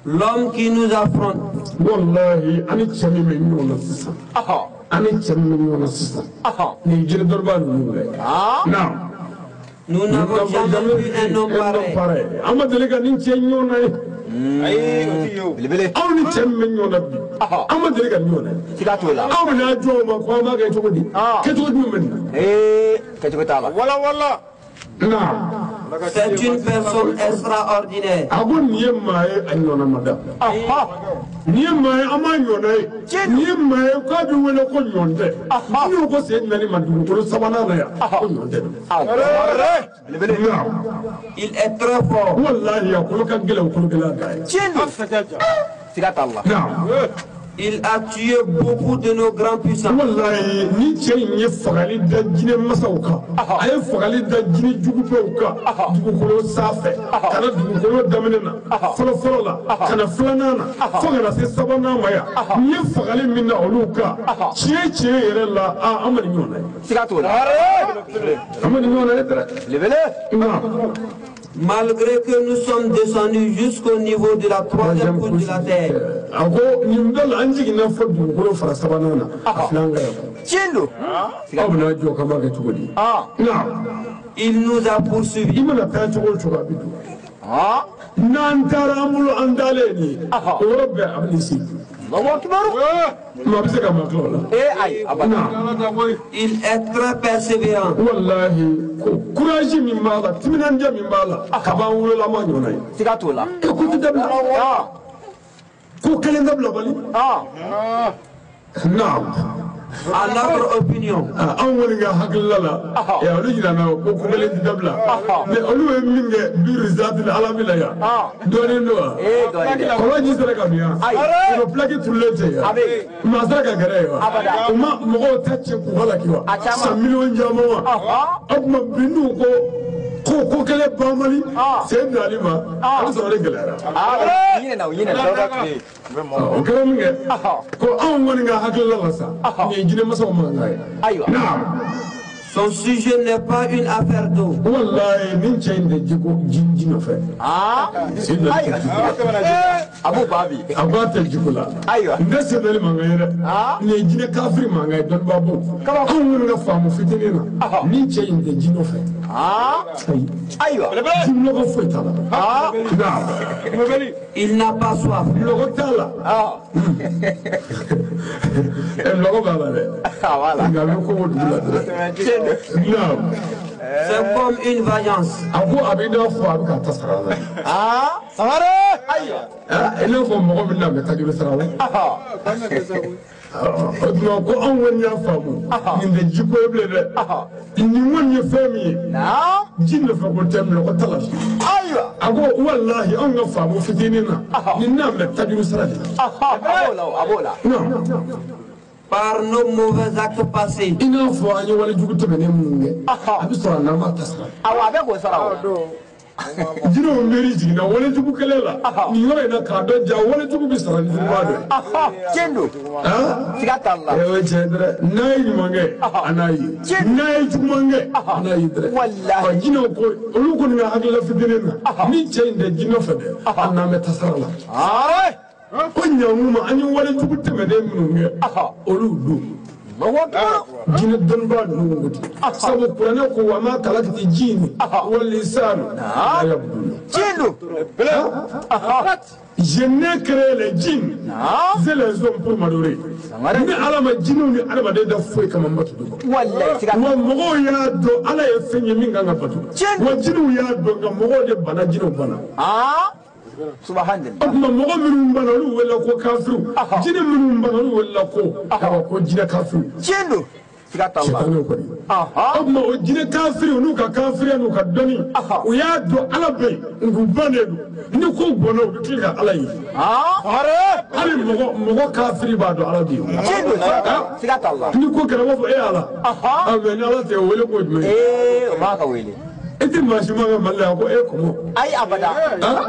L'homme qui nous affronte. Wallahi ani cɛ min bɛ ɲɔgɔn na sisan. Ani cɛ min bɛ ɲɔgɔn na sisan. Nin jinɛ dɔnnibaa ninnu bɛɛ. Naam. Nous n'avons jamais vu un homme pareil. An ma deli ka nin cɛ ɲɔgɔn na ye. Ayi, o ti ye o. Belebele. Aw ni cɛ min bɛ ɲɔgɔn na bi, an ma deli ka nin ɲɔgɔn na ye. Siga t'o la. Aw bɛna jɔ o ma ko an b'a kɛ cogo di? Kɛcogo jumɛn bɛ nin na? Kɛcogo t'a la. Wala wala. Naam. C'est une personne extraordinaire. A ko nin ye maa ye a ɲɔgɔnna ma da. Nin ye maa ye an m'a ɲɔgɔnna ye. Nin ye maa ye k'a bɛ wele ko ɲɔgɔn tɛ. N'o ko Seydina Ali ma dugukolo sabanan na yan ko ɲɔgɔn tɛ. Belebele. Il est très fort. Walahi a kolo ka gɛlɛn o kolo gɛlɛya dan ye. Tiɲɛ don. Siga t'a la. Naam. Il a tué beaucoup de nos grands puissants. Walahi ni cɛ in ye fagali da jinɛ masaw kan, a ye fagali da jinɛ jugubaw kan dugukolo sanfɛ, ka na dugukolo daminɛ na fɔlɔ fɔlɔ la, ka na filanan na, fo ka na se sabanan ma yan. Nin ye fagali min na olu kan, tiɲɛ tiɲɛ yɛrɛ la, an ma nin ɲɔgɔn na ye. Siga t'o la. An ma nin ɲɔgɔn na ye dɛ. Belebele. Naam. Malgré que nous sommes descendus jusqu'au niveau de la troisième couche de la terre. A ko nin bɛɛ la an jiginna fo dugukolo fara sabanan na, a filɛ an ka yan. Tiɲɛ don. Aw bɛna jɔ k'an b'a kɛ cogo di? Naam. Il nous a poursuivis. I mana taa cogo o cogo a bɛ don. N'an taara an bolo an dalen nin ye, o yɔrɔ bɛɛ a bɛ n'i sigi. Allahu akibaru. Maa bɛ se ka maa tila o la. Ayi, a banna. Il est très persévérant. Walahi ko courage min b'a la, timinandiya min b'a la, kab'an wolola ma ɲɔgɔnna ye. Siga t'o la. E ko tɛ dabila. Ko kelen dabila bali. Naam. À notre opinion. Anw kɔni ka hakilila la, olu ɲinɛna ko ko kelen ti dabila. Mais olu ye min kɛ birizati la ala bila yan. Dɔɔnin don wa? Kɔlɔn ji sera ka min yan. O pilaki turulen tɛ yan. Maa sera ka gɛrɛ yen wa? O ma mɔgɔw ta cɛ k'u halaki wa? San miliyɔn caman wa? O tuma bi n'u ko ko kelen banbali sen bilali ma, a bɛ sɔrɔ de gɛlɛyara. O kɛra min kɛ, ko anw kɔni ka hakilila la sa, nin ye jinɛ masaw mankan ye. Naam. Son sujet n'est pas une affaire d'eau. Wallahi nin cɛ in tɛ jiko ji nɔfɛ. A b'o ban bi. A b'a tɛ jiko la. Ayiwa. N tɛ sɛbɛnni mankan ye dɛ. Nin ye jinɛ kafiri mankan ye dɔnnibaa bo. Anw kɔni ka faamu fitinin na, nin cɛ in tɛ ji nɔfɛ. Ayi. Ayiwa. Ji nɔgɔ foyi t'a la. Naam. Il n'a pas soif. Nɔgɔ t'a la. Nɔgɔ b'a la dɛ. Nka a bɛ kogo dugu la dɛ. Naam. C'est comme une vaillance. A ko a bɛ i n'a fɔ a bɛ ka ta sara la. Sangare. Ayiwa. I n'a fɔ mɔgɔ min n'a bɛ tajuru sara la. O tuma ko anw kɔni y'a faamu. Nin tɛ jiko ye bilen dɛ. Nin kɔni ye fɛn min ye. Ji nɔfɛ ko tɛ nɔgɔ t'a la. Ayiwa. A ko walahi anw ka faamu fitinin na. Nin n'a bɛ tajuru sara de. A b'o la a b'o la. Par nos mauvais actes passés. I n'a fɔ an ye walejugu tɛmɛnen minnu kɛ, a bɛ sɔrɔ n'an b'a ta sara. Awɔ a bɛ k'o sara o. Jinɛw miiri jiginna walejugu kɛlɛ la nin yɔrɔ in na k'a dɔn ja walejugu bɛ sara ni juguba dɔ ye. Tiɲɛ don. Siga t'a la. O ye tiɲɛ dɛ, n'a ye ɲuman kɛ a n'a ye, n'a ye juguman kɛ a n'a ye dɛ. Walahi. Jinɛw ko olu kɔni ka hakilila fitinin na ni cɛ in tɛ jinɛ fɛ dɛ, a n'an bɛ tasara la. Ko ɲankuma an ye walejugu tɛmɛnen minnu kɛ olu don. Jinɛ dɔnnibaa ninnu ko ten. Sabu kuranɛ ko wa ma kalakiti jini walisanu la yabuduna. Tiɲɛ don. Je n'ai créé les djinns et les hommes pour m'adorer. Ni Ala ma jinɛw ni adamaden da foyi kama n bato d'u ma. Walahi siga. Wa mɔgɔw y'a dɔn Ala ye fɛn ye min kan ka bato. Wa jinɛw y'a dɔn nka mɔgɔw de banna jinɛw banna. Subhanallah. O tuma mɔgɔ minnu banna olu wele ko kafiriw. Jinɛ minnu banna olu wele ko ayiwa ko jinɛ kafiriw. Tiɲɛ don. Siga t'a la. Sitanɛw kɔni. O tuma o jinɛ kafiriw n'u ka kafiriya n'u ka dɔnni, u y'a dɔn Ala bɛ yen nk'u bannen don. Ni ko gɔnna u bɛ tila ka Ala ye. Hali mɔgɔ kafiri b'a dɔn Ala bɛ yen. Tiɲɛ don. Siga t'a la. Ni ko kɛra u b'a fɔ e Ala. Mɛ ni Ala tɛ o wele ko jumɛn ye? Ee o b'a ka wele. E tɛ maa si ma kɛ Mali la yan ko e kɔmɔ. Ayi abada.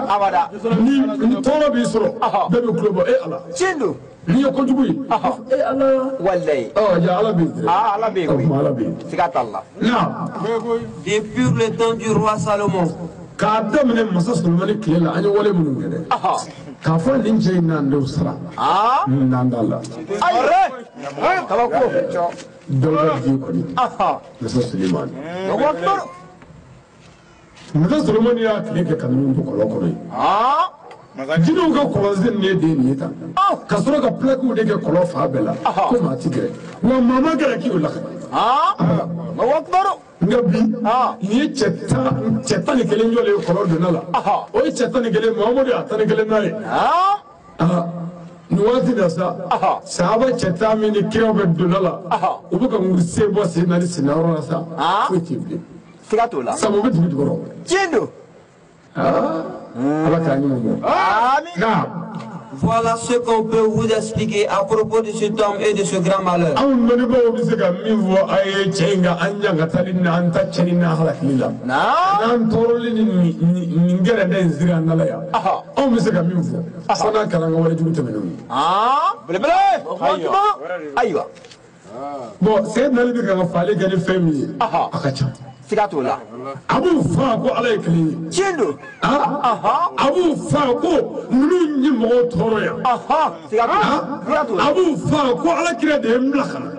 Abada. Ni tɔɔrɔ b'i sɔrɔ, bɛɛ bɛ kulo bɔ e Ala. Tiɲɛ don. N'i ye kojugu ye, e Ala. Walayi. Ja Ala bɛ yen. Ala bɛ yen koyi. Ala bɛ yen. Siga t'a la. Naam. Depuis le temps du roi Salomon. K'a daminɛ masa Solomani tile la an ye wale minnu kɛ dɛ. K'a fɔ nin cɛ in n'an denw sara. N'an t'a la. Ayi. Kabako. Dawuda den kɔni. Masa Solomani. Masa Solomani y'a tile kɛ ka ninnu to kɔlɔn kɔnɔ yen. Jinɛw ka kɔlɔnsen nin ye den nin ye tan. Ka sɔrɔ ka plaquew de kɛ kɔlɔn fan bɛɛ la. Ko maa ti gɛrɛ. Wa maa ma gɛrɛ k'i o lakana. Nka bi nin ye cɛ 11 jɔlen ye kɔlɔn donna la. O ye cɛ 11 Muhamadu y'a 11 n'a ye. Nin waati la sa, sahaba cɛ tan min ni kiraw bɛ donna la, u bɛ ka sen bɔ sen na ni sen na yɔrɔ la sa, foyi tɛ bilen. Siga t'o la. Sabu u bɛ dugu jukɔrɔ. Tiɲɛ don. Ala k'a ɲuman bɔ. Amiina. Voilà ce qu'on peut vous expliquer à propos de cet homme et de ce grand malheur. Anw dɔnnibaaw bɛ se ka min fɔ a ye cɛ in ka an ɲangatali n'an ta cɛnni n'a halakili la. N'an tɔɔrɔli ni nin gɛrɛndɛ in siri an da la yan. Anw bɛ se ka min fɔ. Fo n'a kɛra an ka walejugu tɛmɛnenw ye. Belebele. Ayiwa. Bon Seyidina Ali bɛ ka faali kɛ ni fɛn min ye, a ka ca. Siga t'o la. A b'u fa ko Ala ye kelen ye. Tiɲɛ don. A b'u fa ko ninnu ye mɔgɔw tɔɔrɔ yan. Siga t'o la. A b'u fa ko Ala kira de ye n bila ka na.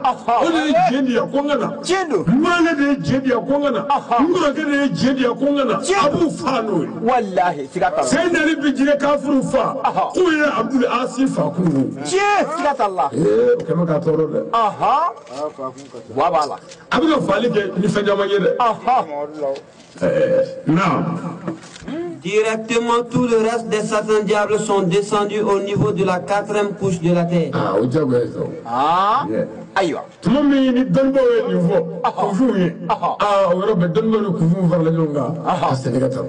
O de ye jɛn di yan ko n ka na. Tiɲɛ don. N mɔkɛ de ye jɛn di yan ko n ka na. N kɔrɔkɛ de ye jɛn di yan ko n ka na. A b'u fa n'o ye. Walahi siga t'a la. Seyidina Ali bi jinɛ kafiriw fa. K'u ye Abdul Asi fa kunun. Tiɲɛ siga t'a la. Ee o kɛ bɛ k'a tɔɔrɔ dɛ. Wa b'a la. A bɛ ka faali kɛ ni fɛn caman ye dɛ. Non. Directement, tout le reste des satans diables sont descendus au niveau de la 4e couche de la terre. Ah, au diable, ça. Ah. Ayiwa. Tuma min ni dɔnnibaaw ye nin fɔ kunfinw ye, aa o yɔrɔ bɛɛ dɔnnibaaw ni kunfinw farala ɲɔgɔn kan ka sɛnɛkɛ ta.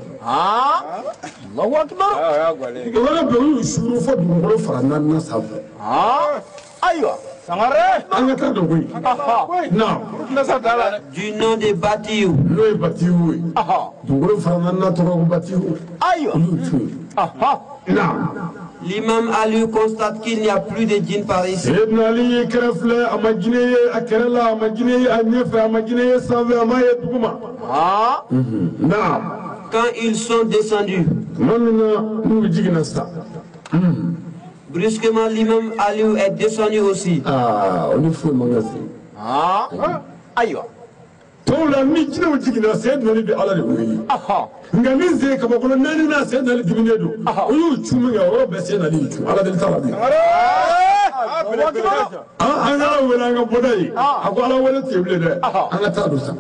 Allahu akbar. O yɔrɔ bɛɛ u y'u suuru fo dugukolo fara naaninan sanfɛ. Ayiwa. Sangare. An ka taa dɔn koyi. Naam. Du nom de Batiou. N'o ye Batiou ye. Dugukolo fara naaninan tɔgɔ ko Batiou. Ayiwa. Olu y'u tun ye. Naam. L'imam Ali constate qu'il n'y a plus de djinns par ici. Seydina Ali y'i kɛrɛ filɛ, a ma jinɛ ye a kɛrɛ la, a ma jinɛ ye a ɲɛfɛ, a ma jinɛ ye sanfɛ, a ma ye duguma. Naam. Quand ils sont descendus, Tuma min na n'u jiginna sa. brusquement l'imam Ali est descendu aussi. Aa o ni foyi man kan se. Ayiwa. Tɔw la ni jinɛw jiginna, Seydina Ali bɛ Ala de wele. Nka min sen kabakolo naani na Seydina Ali diminen don, o y'u cun min kɛ, o yɔrɔ bɛɛ Seydina Ali y'i cun. Ala deli t'a la bilen. An ka Ala wele an ka bɔda ye. A ko Ala wele tɛ bilen dɛ. An ka taa don sa.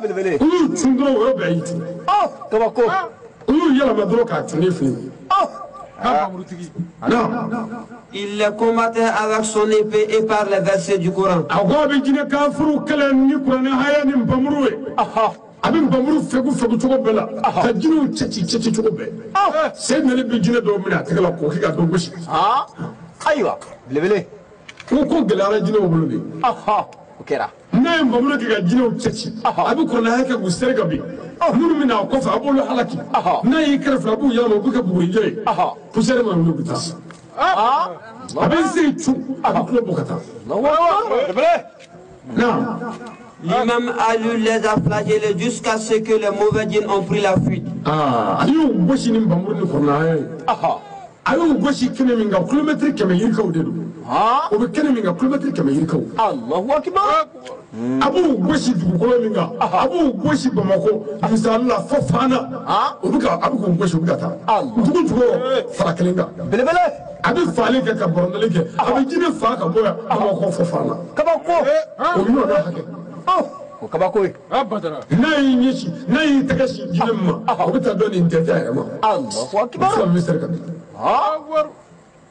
Belebele. U y'u cun dɔrɔn, o yɔrɔ bɛɛ y'i cun. Kabako. U y'u yɛlɛma dɔrɔn k'a cun ne filɛ nin ye. Naam. Il les combattait avec son épée et par les versets du Coran. A ko a bɛ jinɛ kafiriw kɛlɛ ni kuranɛ haya ni npamuru ye. A bɛ npamuru fɛgu fɛgu cogo bɛɛ la, ka jinɛw cɛci cɛci cogo bɛɛ. Seydina Ali bɛ jinɛ dɔw minɛ a tɛgɛ la k'o kɛ ka dɔ gosi. Ayiwa. Belebele. Ko ko gɛlɛyara jinɛw bolo de. O kɛra. N'a ye npamuru kɛ ka jinɛw cɛci, a bɛ kuranɛ haya kɛ k'u seri ka bin. Minnu bɛ na a kɔfɛ, a b'olu halaki. N'a y'i kɛrɛfɛ, a b'u yɛlɛma, u bɛ kɛ bugurijɛ ye. Poussière mana wuli, u bɛ taa. A bɛ sen cun, a bɛ tulo bɔ ka taa. Naam. L'imam Ali les a flagellés jusqu'à ce que les mauvais djinns ont pris la fuite. A y'u gosi ni npamuru ni kuranɛ haya ye. A y'u gosi kɛnɛ min kan, kilomɛtiri 100 yirikaw de don. O bɛ kɛnɛ min kan, kilomɛtiri 100 yirikaw. Allahu akbar. A b'u gosi dugukolo min kan, a b'u gosi Bamakɔ misali la fo Fana. O bɛ ka a bɛ k'u gosi, u bɛ ka taa. Dugu jukɔrɔ fara kelen kan. Belebele. A bɛ faali kɛ ka bɔrɔndali kɛ, a bɛ jinɛ fa ka bɔ yan Bamakɔ fo Fana. Kabako. O ɲɔgɔnna hakɛ. O kabako ye. N'a y'i ɲɛsin, n'a y'i tɛgɛ sin jinɛ min ma, o bɛ taa dɔn nin tɛ a yɛrɛ ma. Allahu akbar. Sisan bɛ seri ka bin.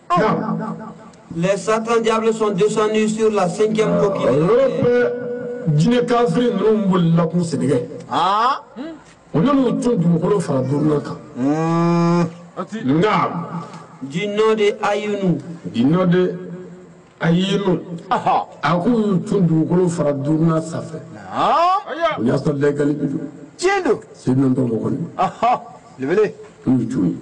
Naam. Les Satans diables sont descendus sur la cinquième coquille. O yɔrɔ bɛɛ jinɛ kafiri ninnu bolila kun Sɛnɛgɛ. U nan'u tun dugukolo fara duurunan kan. Naam. Du nom de Ayounou. Du nom de Ayinu. A k'u y'u tun dugukolo fara duurunan sanfɛ. O y'a sɔrɔ lɛgali bi don. Tiɲɛ don. Seydina Ntɔmɔ kɔni. Belebele. U y'u tun ye.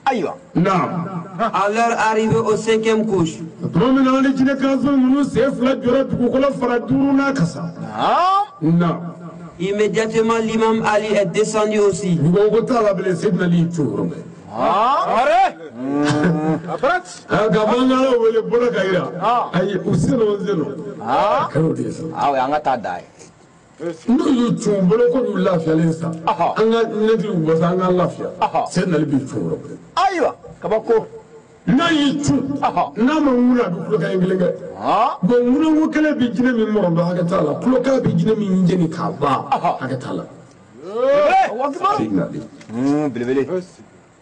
Ayiwa. Naam. À leur arrivée au cinquième couche, Tuma min na ni jinɛ kafiri ninnu sen fila jɔra dugukolo fara duurunan kan sa. Naam. immédiatement l'imam Ali est descendu aussi. Dugukolo t'a la bilen, Seydina Ali y'i tun o yɔrɔ bɛɛ. K'a fɔ an ka Ala wele bɔra ka yira. Ayi, u sen o sen nɔ. A kɛra o de ye sa. Awɔ, an ka taa da ye. N'u y'u tun u bolo ko y'u lafiyalen sa. An ka nɛgɛw bɔ sa, an ka lafiya. Seydina Ali b'i tun o yɔrɔ bɛɛ. Ayiwa. Kabako. N'a y'i tun, n'a ma ŋunu, a bɛ kulokan in kelen kɛ. Bon, ŋunanko kelen bɛ jinɛ min mɔrɔndɔ, hakɛ t'a la. Kulokan bɛ jinɛ min jeni k'a ban, hakɛ t'a la. Seydina Ali. Belebele.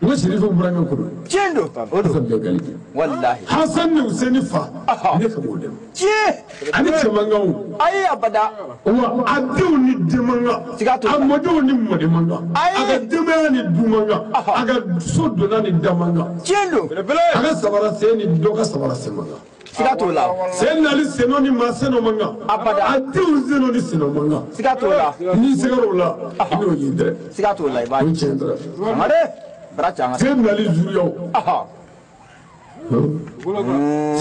N ko Sirifu burankɛ ko don. Tiɲɛ don. O don. Hasan bɛɛ gali. Walahi. Hasan ni Useni fa, ne ka b'o dɛmɛ. Tiɲɛ. Ani cɛ man kan o. Ayi abada. Wa a denw ni den man kan. Siga t'o la. A mɔdenw ni mɔden man kan. Ayi. A ka denbaya ni du man kan. A ka so donna ni da man kan. Tiɲɛ don. A ka sabara sen ni dɔ ka sabara sen man kan. Siga t'o la. Sen nali senɔ ni maa senɔ man kan. Abada. A denw senɔ ni senɔ man kan. Siga t'o la. N'i sɛgɛr'o la, i n'o ye dɛ. Siga t'o la, i b'a O ye. ye tiɲɛ dɛ. Sangare. Bara ca an ka. Sen nali zuruyaw.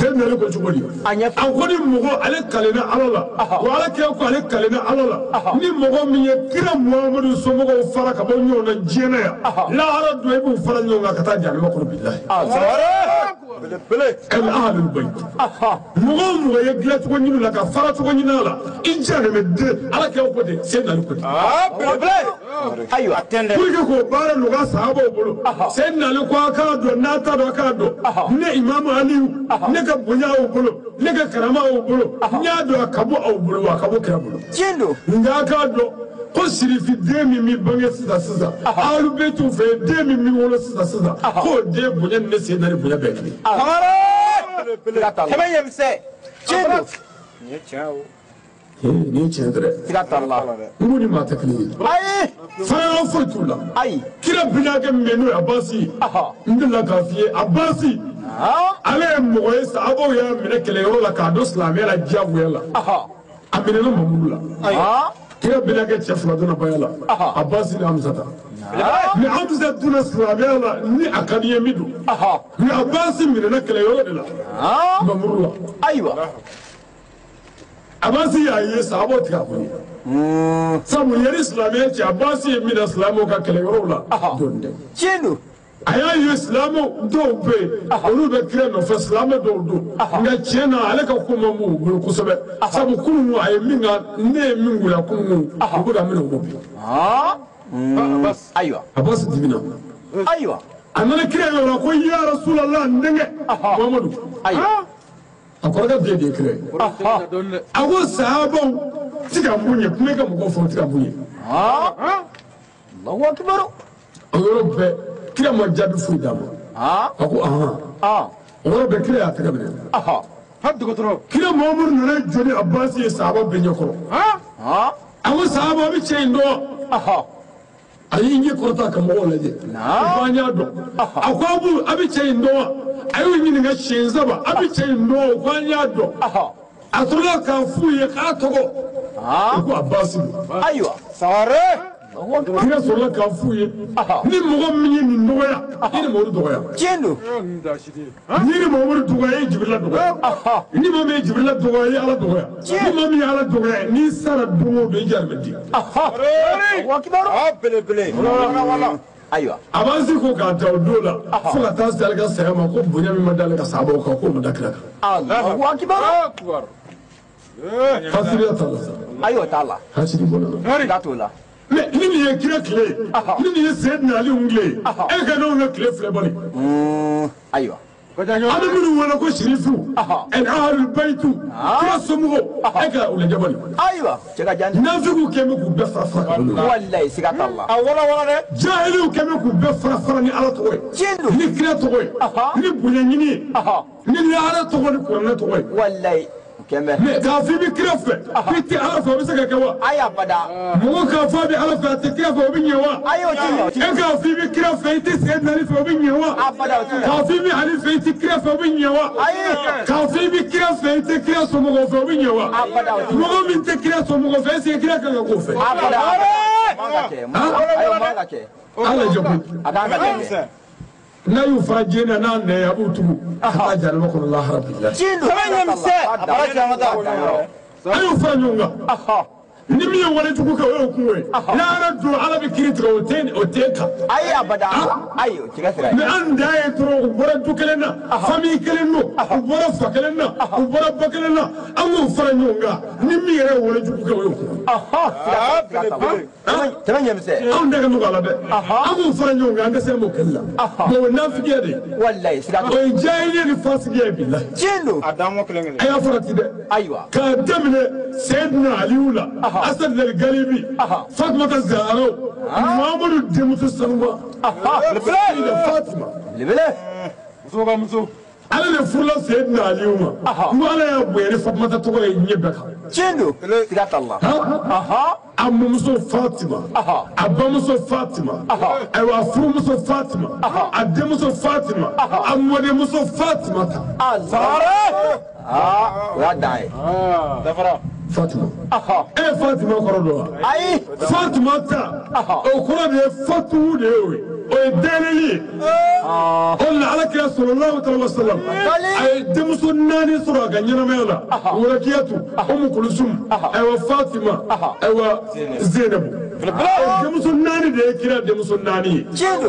Sen nali ko cogo di? A ɲɛfɔ. A ko ni mɔgɔ ale kalenna Ala la, wa Ala kɛ ko ale kalenna Ala la, ni mɔgɔ min ye kira Muhamadu somɔgɔw fara ka bɔ ɲɔgɔn na diɲɛ na yan, lahara don i b'u fara ɲɔgɔn kan ka taa jahanama kɔnɔ bilahi. El ahlul bayt. Mɔgɔ o mɔgɔ ye dilancogo ɲini la ka fara cogo ɲini a la, i jahanama den, Ala kɛ ko ten, sen nali ko ten. Ayiwa. Pour que k'o baara nɔgɔya sahabaw bolo, sen nali ko a k'a dɔn, n'a t'a dɔn a k'a dɔn. Ne Imamu Aliyu, ne ka bonya aw bolo, ne ka karama aw bolo, n y'a dɔn a ka bɔ aw bolo wa a ka bɔ kira bolo. Tiɲɛ don. Nka a k'a dɔn ko sirifi den min bɛ bange sisan sisan, alu bɛ t'u fɛ, den min bɛ wolo sisan sisan, k'o den bonya ni ne sen nali bonya bɛɛ kelen. Sangare. Siga t'a la. Tiɲɛ don. Nin ye tiɲɛ dɛ. Siga t'a la. N ko ni maa tɛ kelen ye. Ayi. Fɛn foyi t'u la. Ayi. Kira binakɛ min bɛ yen n'o ye Abasi ye. N delila k'a f'i ye Abasi. Ale ye mɔgɔ ye sahabaw y'a minɛ kɛlɛyɔrɔ la k'a don silamɛya la diyagoya la. A minɛna Mamuru la. Kira binakɛ cɛ fila donna baya la. Abasi ni Hamzata. Mais Hamza donna silamɛya la ni a ka di ye min don. Mais Abasi minɛna kɛlɛyɔrɔ de la. Mamuru la. Ayiwa. Abasi y'a ye sahabaw tigɛ a kun ye. Sabu yanni silamɛya cɛ Abasi ye minɛ silamɛw ka kɛlɛyɔrɔw la. Dɔɔnin dɛ. Tiɲɛ don. A y'a ye silamɛw dɔw bɛ yen olu bɛ kira nɔfɛ silamɛ dɔw don nka tiɲɛ na ale ka ko man b'u bolo kosɛbɛ sabu kunun a ye min ka ne ye min k'u la kunun u bɛ ka minɛ o bi. Ayiwa. Abasi dimina. Ayiwa. A nana kira yɔrɔ ko ya Rasulallah n denkɛ Muhamadu. Ayiwa. A kɔrɔkɛ den de ye kira ye. A ko sahabaw ti ka mun ye kuma i ka mɔgɔw fɛ u ti ka mun ye. Allahu akbar. O yɔrɔ bɛɛ kira ma jaabi foyi d'a ma. A ko ahan. O yɔrɔ bɛɛ kira y'a tɛgɛ minɛ. Kira Muhamadu nana jɔ ni Abasi ye sahaba bɛɛ ɲɛkɔrɔ. A ko sahaba a bɛ cɛ in dɔn. A y'i ɲɛ kɔrɔta ka mɔgɔw lajɛ. O ko an y'a dɔn. A ko a bɛ cɛ in dɔn wa? A y'u ɲininka siɲɛ saba a bɛ cɛ in dɔn o ko an y'a dɔn. A tora k'a f'u ye k'a tɔgɔ. O ko Abasi don. Ayiwa. Sangare. Kira sɔrɔla k'a f'u ye ni mɔgɔ min ye nin dɔgɔya i ni Mamadu dɔgɔya. Tiɲɛ don. Ni ni Mamadu dɔgɔya i ye Jibirila dɔgɔya. Ni maa min ye Jibirila dɔgɔya i ye Ala dɔgɔya. Ni maa min ye Ala dɔgɔya n'i sara don o don i jahanama di. Belebele. Ayiwa. Abasi ko k'a ta o don la fo ka taa se ale ka saya ma ko bonya min ma d'ale ka sahabaw kan k'o ma da kira kan. Allahu akbar. Hasiriya t'a la sa. Ayiwa t'a la. Hasiri bɔra la. Siga t'o la. Mais ni nin ye kira tile ye ni nin ye Seyidina Aliyu tile ye e ka n'anw ka tile filɛ bani. Ayiwa. An bɛ minnu wele ko sirifu ɛn ahalul bayitu kira somɔgɔw e ka u lajɛ bani. Ayiwa. Cɛ ka jan. Nafigiw kɛn bɛ k'u bɛɛ fara fara ka bɔ ɲɔgɔn kan. Walayi siga t'a la. A wala wala dɛ. Jahiliw kɛn bɛ k'u bɛɛ fara fara ni Ala tɔgɔ ye. Tiɲɛ don. Ni kira tɔgɔ ye. Ni bonya ɲini ye. Ni lahara tɔgɔ ni kuranɛ tɔgɔ ye. Walayi. Mais k'a fɔ i bɛ kira fɛ k'i tɛ Ala fɛ o bɛ se ka kɛ wa? Ayi abada. Mɔgɔ k'a fɔ a bɛ Ala fɛ a tɛ kira fɛ o bɛ ɲɛ wa? Ayi o tɛ ɲɛ. E k'a fɔ i bɛ kira fɛ i tɛ Seyidina Ali fɛ o bɛ ɲɛ wa? Abada o tɛ ɲɛ. K'a fɔ i bɛ Ali fɛ i tɛ kira fɛ o bɛ ɲɛ wa? Ayi. K'a fɔ i bɛ kira fɛ i tɛ kira somɔgɔw fɛ o bɛ ɲɛ wa? Abada o tɛ ɲɛ. Mɔgɔ min tɛ kira somɔgɔw fɛ est ce que kira kan ka k'o fɛ? Abada. Man ka kɛ. Ayi o man ka kɛ. Ala jɛ koyi. A kan ka kɛ. N'a y'u fara diɲɛ na n'a nɛ a b'u tugu ka taa jahanama kɔnɔ lahara bilahi. Tiɲɛ don. Sɛbɛn ɲɛmisɛn. A bara caman ta. A y'u fara ɲɔgɔn kan. Ni min ye walejugu kɛ o y'o kungo ye. N'ala don Ala bɛ kiiri tigɛ o tɛ kan. Ayi abada. Ayi o tigɛ sira ye. Mais an dan ye dɔrɔn u bɔra du kelen na famille kelen don u bɔra fa kelen na u bɔra ba kelen na an k'u fara ɲɔgɔn kan ni min yɛrɛ ye walejugu kɛ o y'o kungo ye. Tɛmɛ ɲɛmisɛn. Anw da ka nɔgɔ a la dɛ. An k'u fara ɲɔgɔn kan an dɛsɛ m'o kɛli la. Mais o ye nafigiya de ye. Walayi siga t'o la. O ye jahiliya ni fasigiya ye bilahi. Tiɲɛ don. A dan mɔ kelen kelen. A y'a farati dɛ. Ayiwa. K'a daminɛ Seyidina Aliyu la. Asad al Galibi, Fatumata Zahara, Muhammadu denmuso sanuma, Fatima. Belebele. Muso ka muso. Ale de furula Seyidina Aliyu ma. N ko Ala y'a bonya ni Fatumata tɔgɔ ye ɲɛ bɛɛ kan. Tiɲɛ don. Siga t'a la. A mɔmuso Fatima, a bamuso Fatima, ayiwa a furumuso Fatima, a denmuso Fatima, a mɔdenmuso Fatima ta. Sangare. O y'a dan ye. Dafara. Fatima. E ye Fatima kɔrɔ dɔn wa? Ayi. Fatima ta o kɔrɔ de ye fatuwu de ye o ye. O ye dayɛlɛli ye. O de la Ala kira sallallahu alaihi wa sallam a ye denmuso 4 sɔrɔ a ka ɲɛnamaya la. Wulakiyatu, Umu Kulusum, ayiwa Fatima, ayiwa Zenabu. O denmuso 4 de ye kira denmuso 4 ye.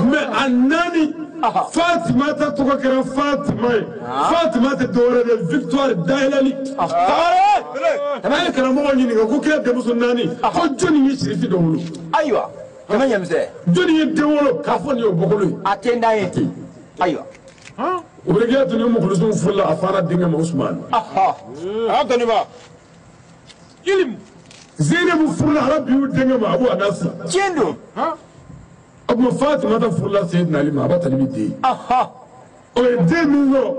Mais a 4 Fatima ta tɔgɔ kɛra Fatima ye. Fatima tɛ dɔwɛrɛ de victoire dayɛlɛli. A ye karamɔgɔ ɲininka ko kira denmuso 4 ko jɔnni ye sirifi dɔ wolo? Ayiwa. Tɛmɛ ɲɛmisɛn. Jɔnni ye den wolo k'a fɔ nin ye o bɔkolo ye? A tɛ n dan ye. Ayiwa. Wulakiyatu ni Umu Kulusum furula a fa n'a denkɛ ma Usumani. A dɔnniba. Zenabu furula Arabiyu denkɛ ma Abu Anasi. Tiɲɛ don. O tuma Fatima ta furula Seyidina Ali ma a b'a ta ni min den ye. O ye den min sɔrɔ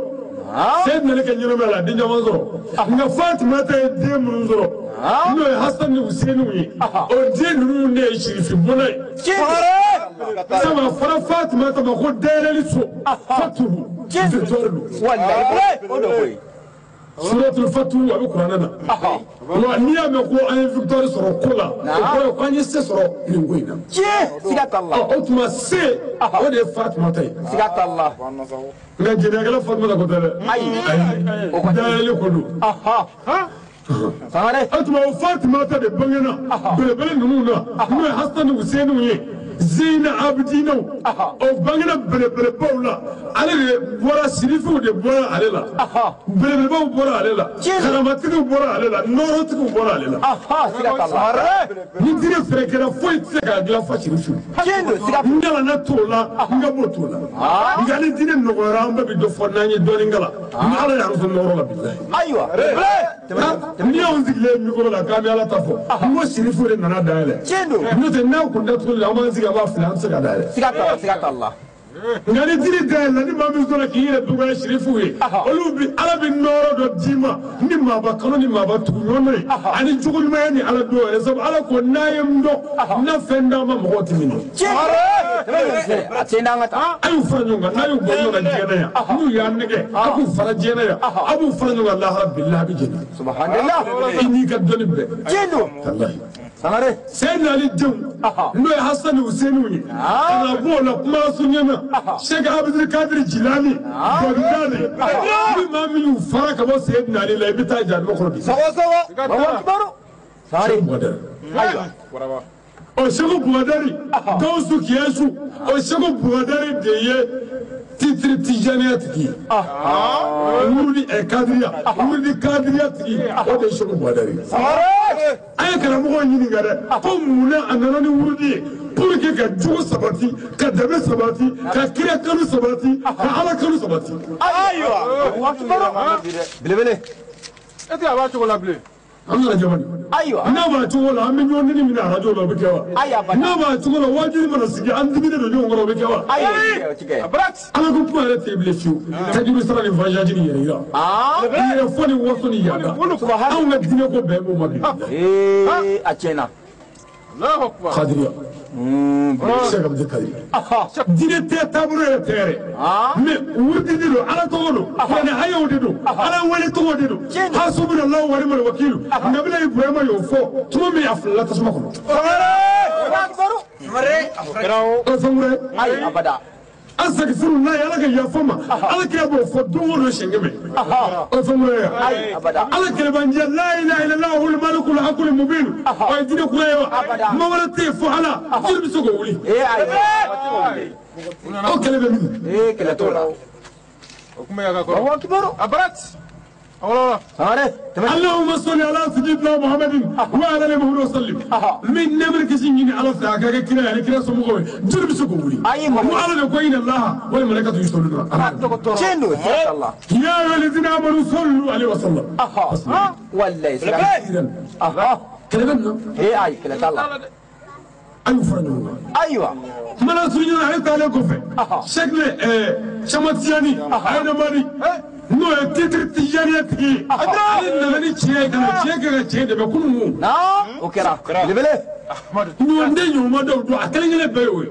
Seyidina Ali ka ɲɛnamaya la a den caman sɔrɔ nka Fatumata ye den minnu sɔrɔ n'o ye Hasan ni Useniw ye o den ninnu de ye sirifi bɔnna ye. Sabu a fɔra Fatumata ma ko dayɛlɛli so Fatuhu victoire don. Walayi o don koyi. Suratul Fatuhu a bɛ kuranɛ na. Wa n'i y'a mɛn ko an ye victoire sɔrɔ ko la o kɔrɔ ye ko an ye se sɔrɔ nin ko in na. Tiɲɛ siga t'a la. O tuma se o de ye Fatumata ye. Siga t'a la. Nka jɛnɛkɛla Fatumata ko tɛ dɛ. Ayi. Ayi dayɛlɛli ko don. Sangare. O tuma o Fatumata de bangena belebele ninnu na n'o ye Hasan ni Useniw ye. Zeyina Abidinaw o bangena belebelebaw la ale de bɔra sirifiw de bɔra ale la belebelebaw bɔra ale la karamatigiw bɔra ale la nɔrɔtigiw bɔra ale la. Ni diinɛ fɛrɛ kɛra foyi tɛ se k'a dilan fa sirifiw. N kalanna t'o la n ka bɔ t'o la nka ni diinɛ nɔgɔyara an bɛɛ bɛ dɔ fɔ n'an ye dɔɔnin kalan ni Ala y'an sɔn nɔrɔ la bilahi. Ayiwa. N'i y'anw sigilen mikoro la k'an bɛ Ala ta fɔ n ko sirifiw de nana dayɛlɛ. N'o tɛ n'a kun datuguli la an b'an sigi an b'a filɛ an tɛ se ka dayɛlɛ. Siga t'a la, siga t'a la. Nka ni diri dayɛlɛ ni maa min sɔnna k'i yɛrɛ dɔgɔya sirifiw ye olu bi Ala bɛ nɔɔrɔ dɔ d'i ma ni maaba kanu ni maaba tugu ɲɔgɔn ye ani jogo ɲumanya ni Ala dɔn yɛrɛ sabu Ala ko n'a ye n dɔn n'a fɛn d'an ma mɔgɔw tɛ min dɔn. A tiɲɛ n'an ka taa. A y'u fara ɲɔgɔn kan n'a y'u bɔ ɲɔgɔn kan diɲɛ na yan n'u y'a nɛgɛ a b'u fara diɲɛ na yan a b'u fara ɲɔgɔn kan lahara bilahi a bɛ jeni. Subhanallah. I n'i ka dɔnni bɛɛ. Tiɲɛ don. Walahi. Sangare. Seyidina Ali denw n'o ye Hasan ni Useniw ye ka na bɔ o la kuma surunya na Sɛki Abudul Kadiri Jilani Bagdadi ni maa min y'u fara ka bɔ Seyidina Ali la i bɛ taa jahanama kɔnɔ bi. Sago sago. Allahu akibaru. Sangare. Ayiwa. O Segu Bugadari Gawusu Kiyasu o Segu Bugadari de ye titiri Tijaniya tigi ye. Wurudi Kadiriya wurudi Kadiriya tigi o de ye Segu Bugadari ye. An ye karamɔgɔw ɲininka dɛ ko mun na a nana ni wurudi ye pour que ka jogo sabati ka danbe sabati ka kira kanu sabati ka Ala kanu sabati. Ayiwa. Belebele. E tɛ a b'a cogo la bilen. An kana jamani. Ayiwa. N'a b'a cogo la an bɛ ɲɔgɔn nɛni minɛ arajo la o bɛ kɛ wa? Ayi a bada. N'a b'a cogo la wajibi mana sigi an diminen don ɲɔgɔn kɔrɔ o bɛ kɛ wa? Ayi o ti kɛ. Ala ko kuma yɛrɛ tɛ bilen fiyewu. Tajuru sara ni voyage ni yɛrɛ yira. Yɛrɛ fɔ ni waso ni yaada. Anw ka diinɛ ko bɛn b'o ma bi. Ee a tiɲɛna. Kadiriya. Sɛki Abudul Kadiri. Diinɛ tɛ taabolo yɛrɛ tɛ yɛrɛ. Mais wurudi de don Ala tɔgɔ don kuranɛ hayaw de don Ala wele tɔgɔ de don. Hasubunallahu wa ni'mal wakilu. Nabila Ibrahima y'o fɔ tuma min a filila tasuma kɔnɔ. O fɛn wɛrɛ. Ayi abada. Asakifurulayi Ala ka yafa ma Ala kira b'o fɔ don o don siɲɛ 100. O fɛn wɛrɛ ye. Ayi abada. Ala kɛlɛbandiya la ilaha illallah malikul hakul mubin. O ye diinɛ kura ye wa? Ma wɛrɛ tɛ yen fo Ala. Jiri bɛ se k'o wuli. Ee ayi. O kɛlɛ bɛ min? Ee kɛlɛ t'o la. O kuma y'a ka kɔrɔ. Allahu akibaru. A barat. Awɔ. Sangare. Allahumma salli ala sayyidina Muhammadin wa ala alihi wa sallim. Min nɛmɛri kisi ɲini Ala fɛ a ka kɛ kira ye ani kira somɔgɔw ye. Joli bɛ se k'o wuli? Ayi mɔgɔ. Ko Ala de ko inna Allaha wal malaikatu yusalluna ala nabi. Tiɲɛ don siga t'a la. Ya ayyuhallazina amanu sallu alayhi wa sallam. Walayi siga. Kɛlɛ bɛ nin na. Ee ayi kɛlɛ t'a la. A y'u fara ɲɔgɔn kan. Ayiwa. Kumana surunya ale taalen kɔfɛ. Sɛki Samatiyani Ayidamadi n'o ye titiri Tijaniya tigi ye. Ale nana ni tiɲɛ ye ka na tiɲɛ kɛ ka tiɲɛ dɛmɛ kunun. O kɛra. Belebele. Ɲɔgɔnden ɲɔgɔnma dɔw don a kelen kelen bɛɛ y'o ye.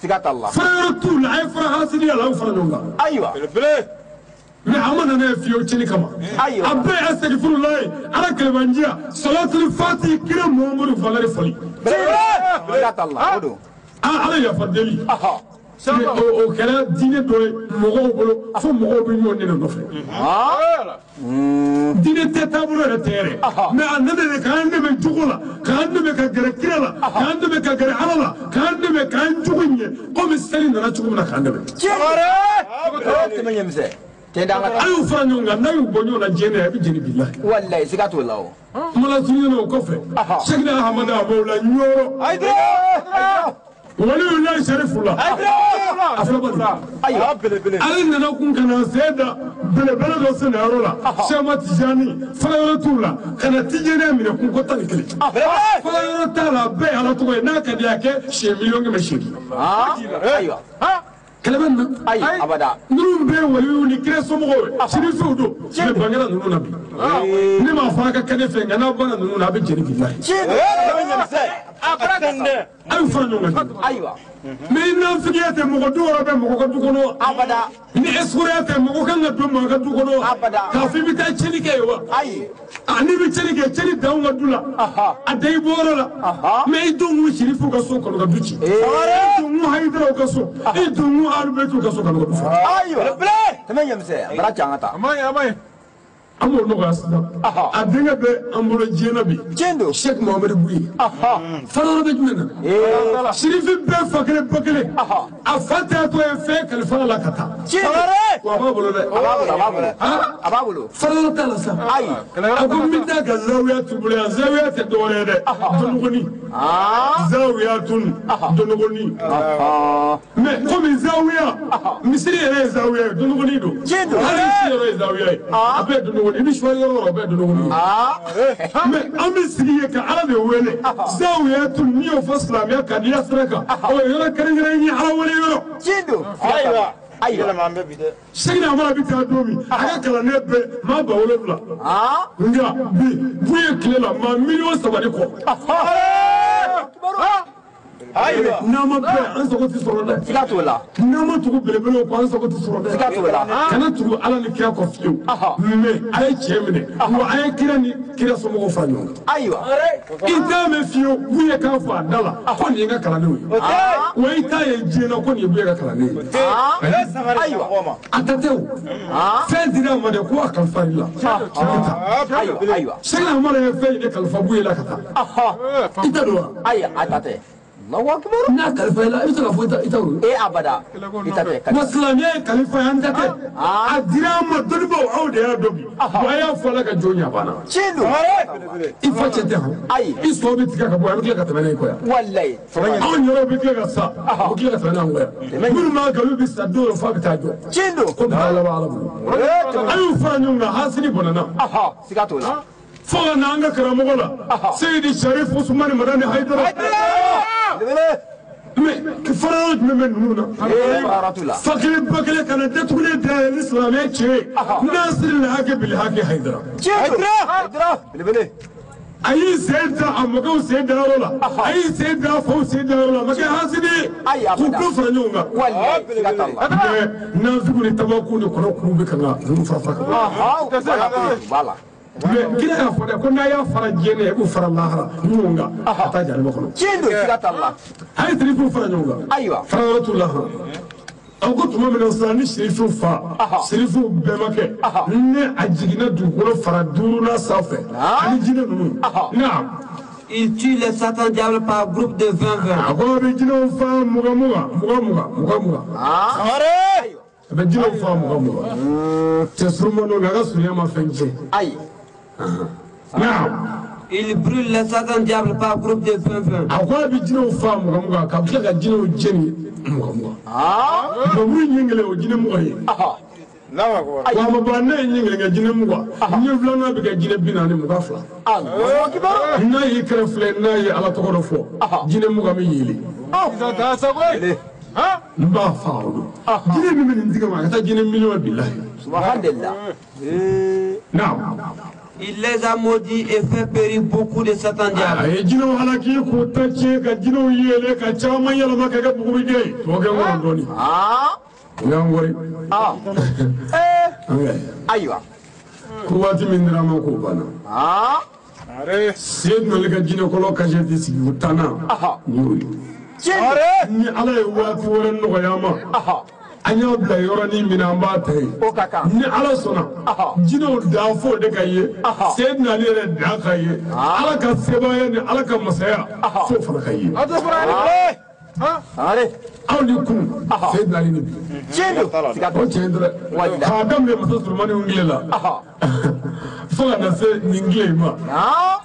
Siga t'a la. Fara yɔrɔ t'u la a ye fara hasidiya la a y'u fara ɲɔgɔn kan. Ayiwa. Mais a ma nana ye fiyewu tiɲɛni kama. Ayiwa. A bɛɛ ye asakifurulayi Ala kɛlɛbandiya salatul fati kira Muhamadu valeur fɔli. Siga t'a la o don. Ala yafa deli. O kɛra diinɛ dɔ ye mɔgɔw bolo fo mɔgɔw bɛ ɲɔgɔn nɛni nɔfɛ. Diinɛ tɛ taabolo yɛrɛ tɛ yɛrɛ. Mais a nana de k'an dɛmɛ jogo la k'an dɛmɛ ka gɛrɛ kira la k'an dɛmɛ ka gɛrɛ Ala la k'an dɛmɛ k'an jogo ɲɛ komi seli nana cogo min na k'an dɛmɛ. Tɛmɛ ɲɛmisɛn. Tiɲɛ d'an ka A y'u fara ɲɔgɔn kan n'a y'u bɔ ɲɔgɔn na diɲɛ na a bɛ jeni bilahi. Walayi siga t'o la o. Kumala surunya na o kɔfɛ. Sɛkina Ahamadu a b'o la Ɲɔrɔ. Waliyulayi Sarifu la. A fila ba don. Ayiwa. Ale nana kun ka na sen da belebele dɔ sen yɔrɔ la. Sɛma Tijani fara yɔrɔ t'u la ka na Tijaniya minɛ kun ko 11. Fara yɔrɔ t'a la a bɛɛ ye Ala tɔgɔ ye n'a ka di a kɛ siɲɛ 1,8 miliyɔn. Ayiwa. Kɛlɛ bɛ nin na. Ayi abada. Ninnu bɛɛ ye waliw ni kira somɔgɔw ye. Sirifiw don. Mais bangera ninnu na bi. Ne m'a fɔ a ka kɛ ne fɛ nka n'aw banna ninnu na a bɛ jeni bilahi. A bɛ fara ɲɔgɔn kan. Ayiwa. Mais nafigiya tɛ mɔgɔ du yɔrɔ bɛ mɔgɔ ka du kɔnɔ. Abada. Ni escroc tɛ mɔgɔ kan ka don mɔgɔ ka du kɔnɔ. Abada. K'a fɔ i bɛ taa tiɲɛni kɛ yen wa. Ayi. A n'i bɛ tiɲɛni kɛ tiɲɛni dan ka du la. A dan i bɔyɔrɔ la. Mais i don kun Sirifu ka so kɔnɔ ka du ci. I don kun Hayidaraw ka so. I don kun Alubɛtiw ka so kɔnɔ ka du fa. Ayiwa. Tɛmɛ ɲɛmisɛn. Bara can ka taa. A ma ɲi, a ma ɲi. An b'o nɔgɔya sisan. A denkɛ bɛ an bolo diɲɛ na bi. Tiɲɛ don. Cheikh Mohamed Bouye. Fara yɔrɔ bɛ jumɛn na. Sirifi bɛɛ fa kelen ba kelen. A fa tɛ to ye fɛn kalifa la ka taa. Tiɲɛ don. Wa a b'a bolo dɛ. A b'a bolo, a b'a bolo. A b'a bolo. Fara yɔrɔ t'a la sa. Ayi. A ko n bɛ taa ka zawiya turu yan. Zawiya tɛ dɔwɛrɛ ye dɛ. Dɔnɔgɔni. Zawiya tun dɔnɔgɔni. Mais komi zawiya misiri yɛrɛ ye zawiya ye dɔnɔgɔni don. Tiɲɛ don. Hali si yɛrɛ ye zawiya ye. A bɛɛ ye dɔnɔgɔni. I bɛ suwa yɔrɔ o yɔrɔ a bɛɛ ye dɔnɔgɔni ye. Mais an bɛ sigi yen ka Ala de wele. Zawiya tun n'i y'o fɔ silamɛya kan n'i y'a sira kan. O ye yɔrɔ kɛrɛnkɛrɛn ye Ala wele yɔrɔ. Tiɲɛ don. Ayiwa. Ayiwa. Sɛgɛnna Amara bɛ taa don min a ka kalanden bɛɛ maa 7000. Nka bi Buye tile la maa 3 miliyɔn ni kɔ. N'an ma bɛn an sago tɛ sɔrɔ dɛ. Siga t'o la. N'an ma tugu belebelew kɔ an sago tɛ sɔrɔ dɛ. Siga t'o la. Kana tugu Ala ni kira kɔ fiyewu. Mais a ye cɛ minɛ. Wa a ye kira ni kira somɔgɔw fara ɲɔgɔn kan. Ayiwa. I t'a mɛn fiyewu Buye k'a fɔ a da la ko nin ye n ka kalandenw ye. Wa i t'a ye diɲɛ na ko nin ye Buye ka kalanden ye. Ayiwa. A ta tɛ o. Fɛn dira a ma de ko a kalifa i la. Ayiwa, ayiwa. Sɛgɛnna Amara ye fɛn in de kalifa Buye la ka taa. I t'a dɔn wa. Ayi, a ta tɛ. Allahu akbar. N'a kalifa i la i bɛ se k'a fɔ i ta o. E abada. I ta tɛ. Wa silamɛya ye kalifa ye an ta tɛ. A dira an ma dɔnnibaaw aw de y'a dɔn bi. Wa a y'a fɔ ala ka jɔn ɲɛ a banna. Tiɲɛ don. I fa cɛ tɛ hɔn. Ayi. I sɔ bɛ tigɛ ka bɔ a bɛ tila ka tɛmɛ n'a ye kɔ yan. Walayi. Anw yɛrɛw bɛ tila ka sa u bɛ tila ka tɛmɛ n'an kɔ yan. Minnu b'a kɛ olu bɛ sa don dɔ f'a bɛ taa jɔ. Tiɲɛ don. Ko bi taa laban Ala bolo. A y'u fara ɲɔgɔn kan hasidi bɔnna. Siga t'o la. Fo ka na an ka karamɔgɔ la. Seyidi Sharif Usumani Madani Hayidara. Mais fara yɔrɔ jumɛn bɛ ninnu na. Fara t'u la. Fa kelen ba kelen ka na datugulen dayɛlɛ ni silamɛ cɛ ye. Nasiri la hakɛ bili hakɛ Hayidara. Tiɲɛ don. Hayidara. Belebele. A y'i sen da a mɔkɛw sen da yɔrɔ la. A y'i sen da a faw sen da yɔrɔ la. A ma kɛ hasidi ye. Ayi, a K'u ma tulo fara ɲɔgɔn kan. Walayi. Siga t'a la. Mais nafigiw ni tabakuw ni kɔnɔ kuru bɛ kan ka ninnu fara fara kan. U b'a la. Mais kira y'a fɔ dɛ ko n'a y'a fara diɲɛ na i b'u fara lahara ɲɔgɔn kan ka taa jahanama kɔnɔ. Tiɲɛ don. Siga t'a la. A ye sirifiw fara ɲɔgɔn kan. Ayiwa. Fara yɔrɔ t'u la hɔn. A ko tuma min na sisan ni sirifiw fa sirifiw bɛnbakɛ ni a jiginna dugukolo fara duurunan sanfɛ ani jinɛ ninnu. Naam. Il tue les Satans diables par groupe de 20-20. A ko a bɛ jinɛw fa mugan mugan mugan mugan mugan mugan. A bɛ jinɛw fa mugan mugan. Cɛ surumandon nka a ka surunya ma fɛn tiɲɛ. Ayi. Naam. Il brûle les Satans diables par groupe de 20-20. A ko a bɛ jinɛw fa mugan mugan ka tila ka jinɛw jeni mugan mugan. Baburu ɲɛ kelen o jinɛ 20 ye. Wa a ma ban n'a ye ɲɛ kelen kɛ jinɛ 20. Ɲɛ filanan bɛ kɛ jinɛ 40 22. Allahu akbar. N'a y'i kɛrɛ filɛ n'a ye Ala tɔgɔ dɔ fɔ jinɛ 20 bɛ yeli. N b'a fa o don. Jinɛ min bɛ nin tigɛ ma a ka taa jinɛ miliyɔn bilahi. Subhanallah. Naam. Il les a maudits et fait périr beaucoup de Satans A diables. ye jinɛw halaki k'u ta tiɲɛ ka jinɛw yɛlɛ ka caman yɛlɛma ka kɛ bugurijɛ ye. O kɛ n kɔrɔ dɔɔni. O y'an kɔri. An kɛ. Ayiwa. Ko waati min dira an ma k'o banna. Seydina Ali ka jinɛkɔlɔ kasɛti sigi ko tannan nin y'o ye. Tiɲɛ Ni Ala ye waati wɛrɛ nɔgɔya an ma. An y'a bila yɔrɔnin min na an b'a ta yen. O ka kan. Ni Ala sɔnna jinɛw dan fo de ka ye. Seydina Ali yɛrɛ dan ka ye. Ala ka sebaaya ni Ala ka masaya fo fana ka ye. Sangare. Aw ni kun Seydina Ali ni bi. Tiɲɛ don. Siga O tiɲɛ tɛ dɛ. K'a daminɛ masa Surumani tile la. Fo ka na se nin tile in ma.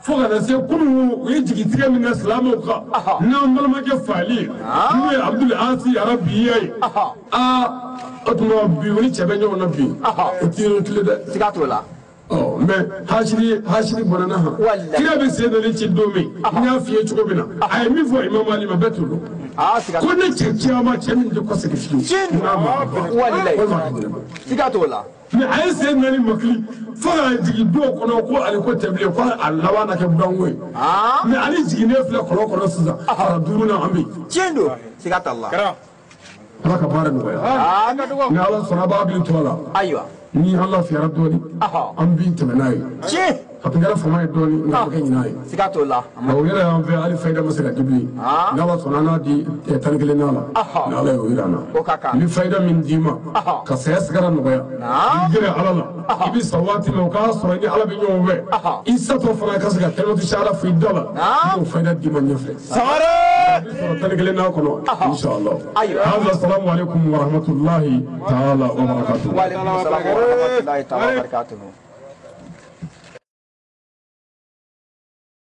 Fo ka na se kunun u ye jigitigɛ min kɛ silamɛw kan. N'an balimakɛ faali ye. N'o ye Abuduli Asi Arabiya ye. Aa o tuma bi u ni cɛ bɛ ɲɔgɔn na bi. O tɛ yɔrɔ tile dɛ. Siga t'o la. Ɔ mais hasidi hasidi bɔnna han. Walahi. Kira bɛ sen dɔ ci don min. N y'a f'i ye cogo min na. A ye min fɔ Imam Ali ma bɛɛ t'o dɔn. Ko ne cɛ caman cɛ min tɛ kɔsegin fiyewu. Walayi. Siga t'o la. Mais a ye sen naani makili fo ka jigin dɔw kɔnɔ ko ale ko tɛ bilen ko a laban na kɛ buranko ye. Mais ale jiginnen filɛ kɔlɔn kɔnɔ sisan fara duuru na an bɛ yen. Tiɲɛ don. Siga t'a la. Ala ka baara nɔgɔya. Ni Ala sɔnna a b'a hakili to a la. Ayiwa. Ni an lafiyara dɔɔnin. An b'i tɛmɛ n'a ye. Tiɲɛ. A tun kɛra fama ye dɔɔnin nka a bɛ kɛ ɲinan ye. Siga t'o la. Nka o yɛrɛ y'an fɛ hali fayida ma se ka di bilen. N'Ala sɔnna an n'a di 11 la. Ni Ala y'o yira an na. O ka kan. N bɛ fayida min d'i ma. Ka saya sigara nɔgɔya. I gɛrɛ Ala la. I bɛ sa waati min o k'a sɔrɔ i ni Ala bɛ ɲɔgɔn fɛ. I satɔ fana ka se ka kalimatu shahada fɔ i da la. I b'o fayida d'i ma ɲɛfɛ. Sangare. I bɛ sɔrɔ 11 n'a kɔnɔ. Inshallah. Ayiwa. Hada salamu aleykum wa rahmatulahi taala wa barakatuhu. Wa aleykum salaam wa rahmatulahi taala wa barakatuhu.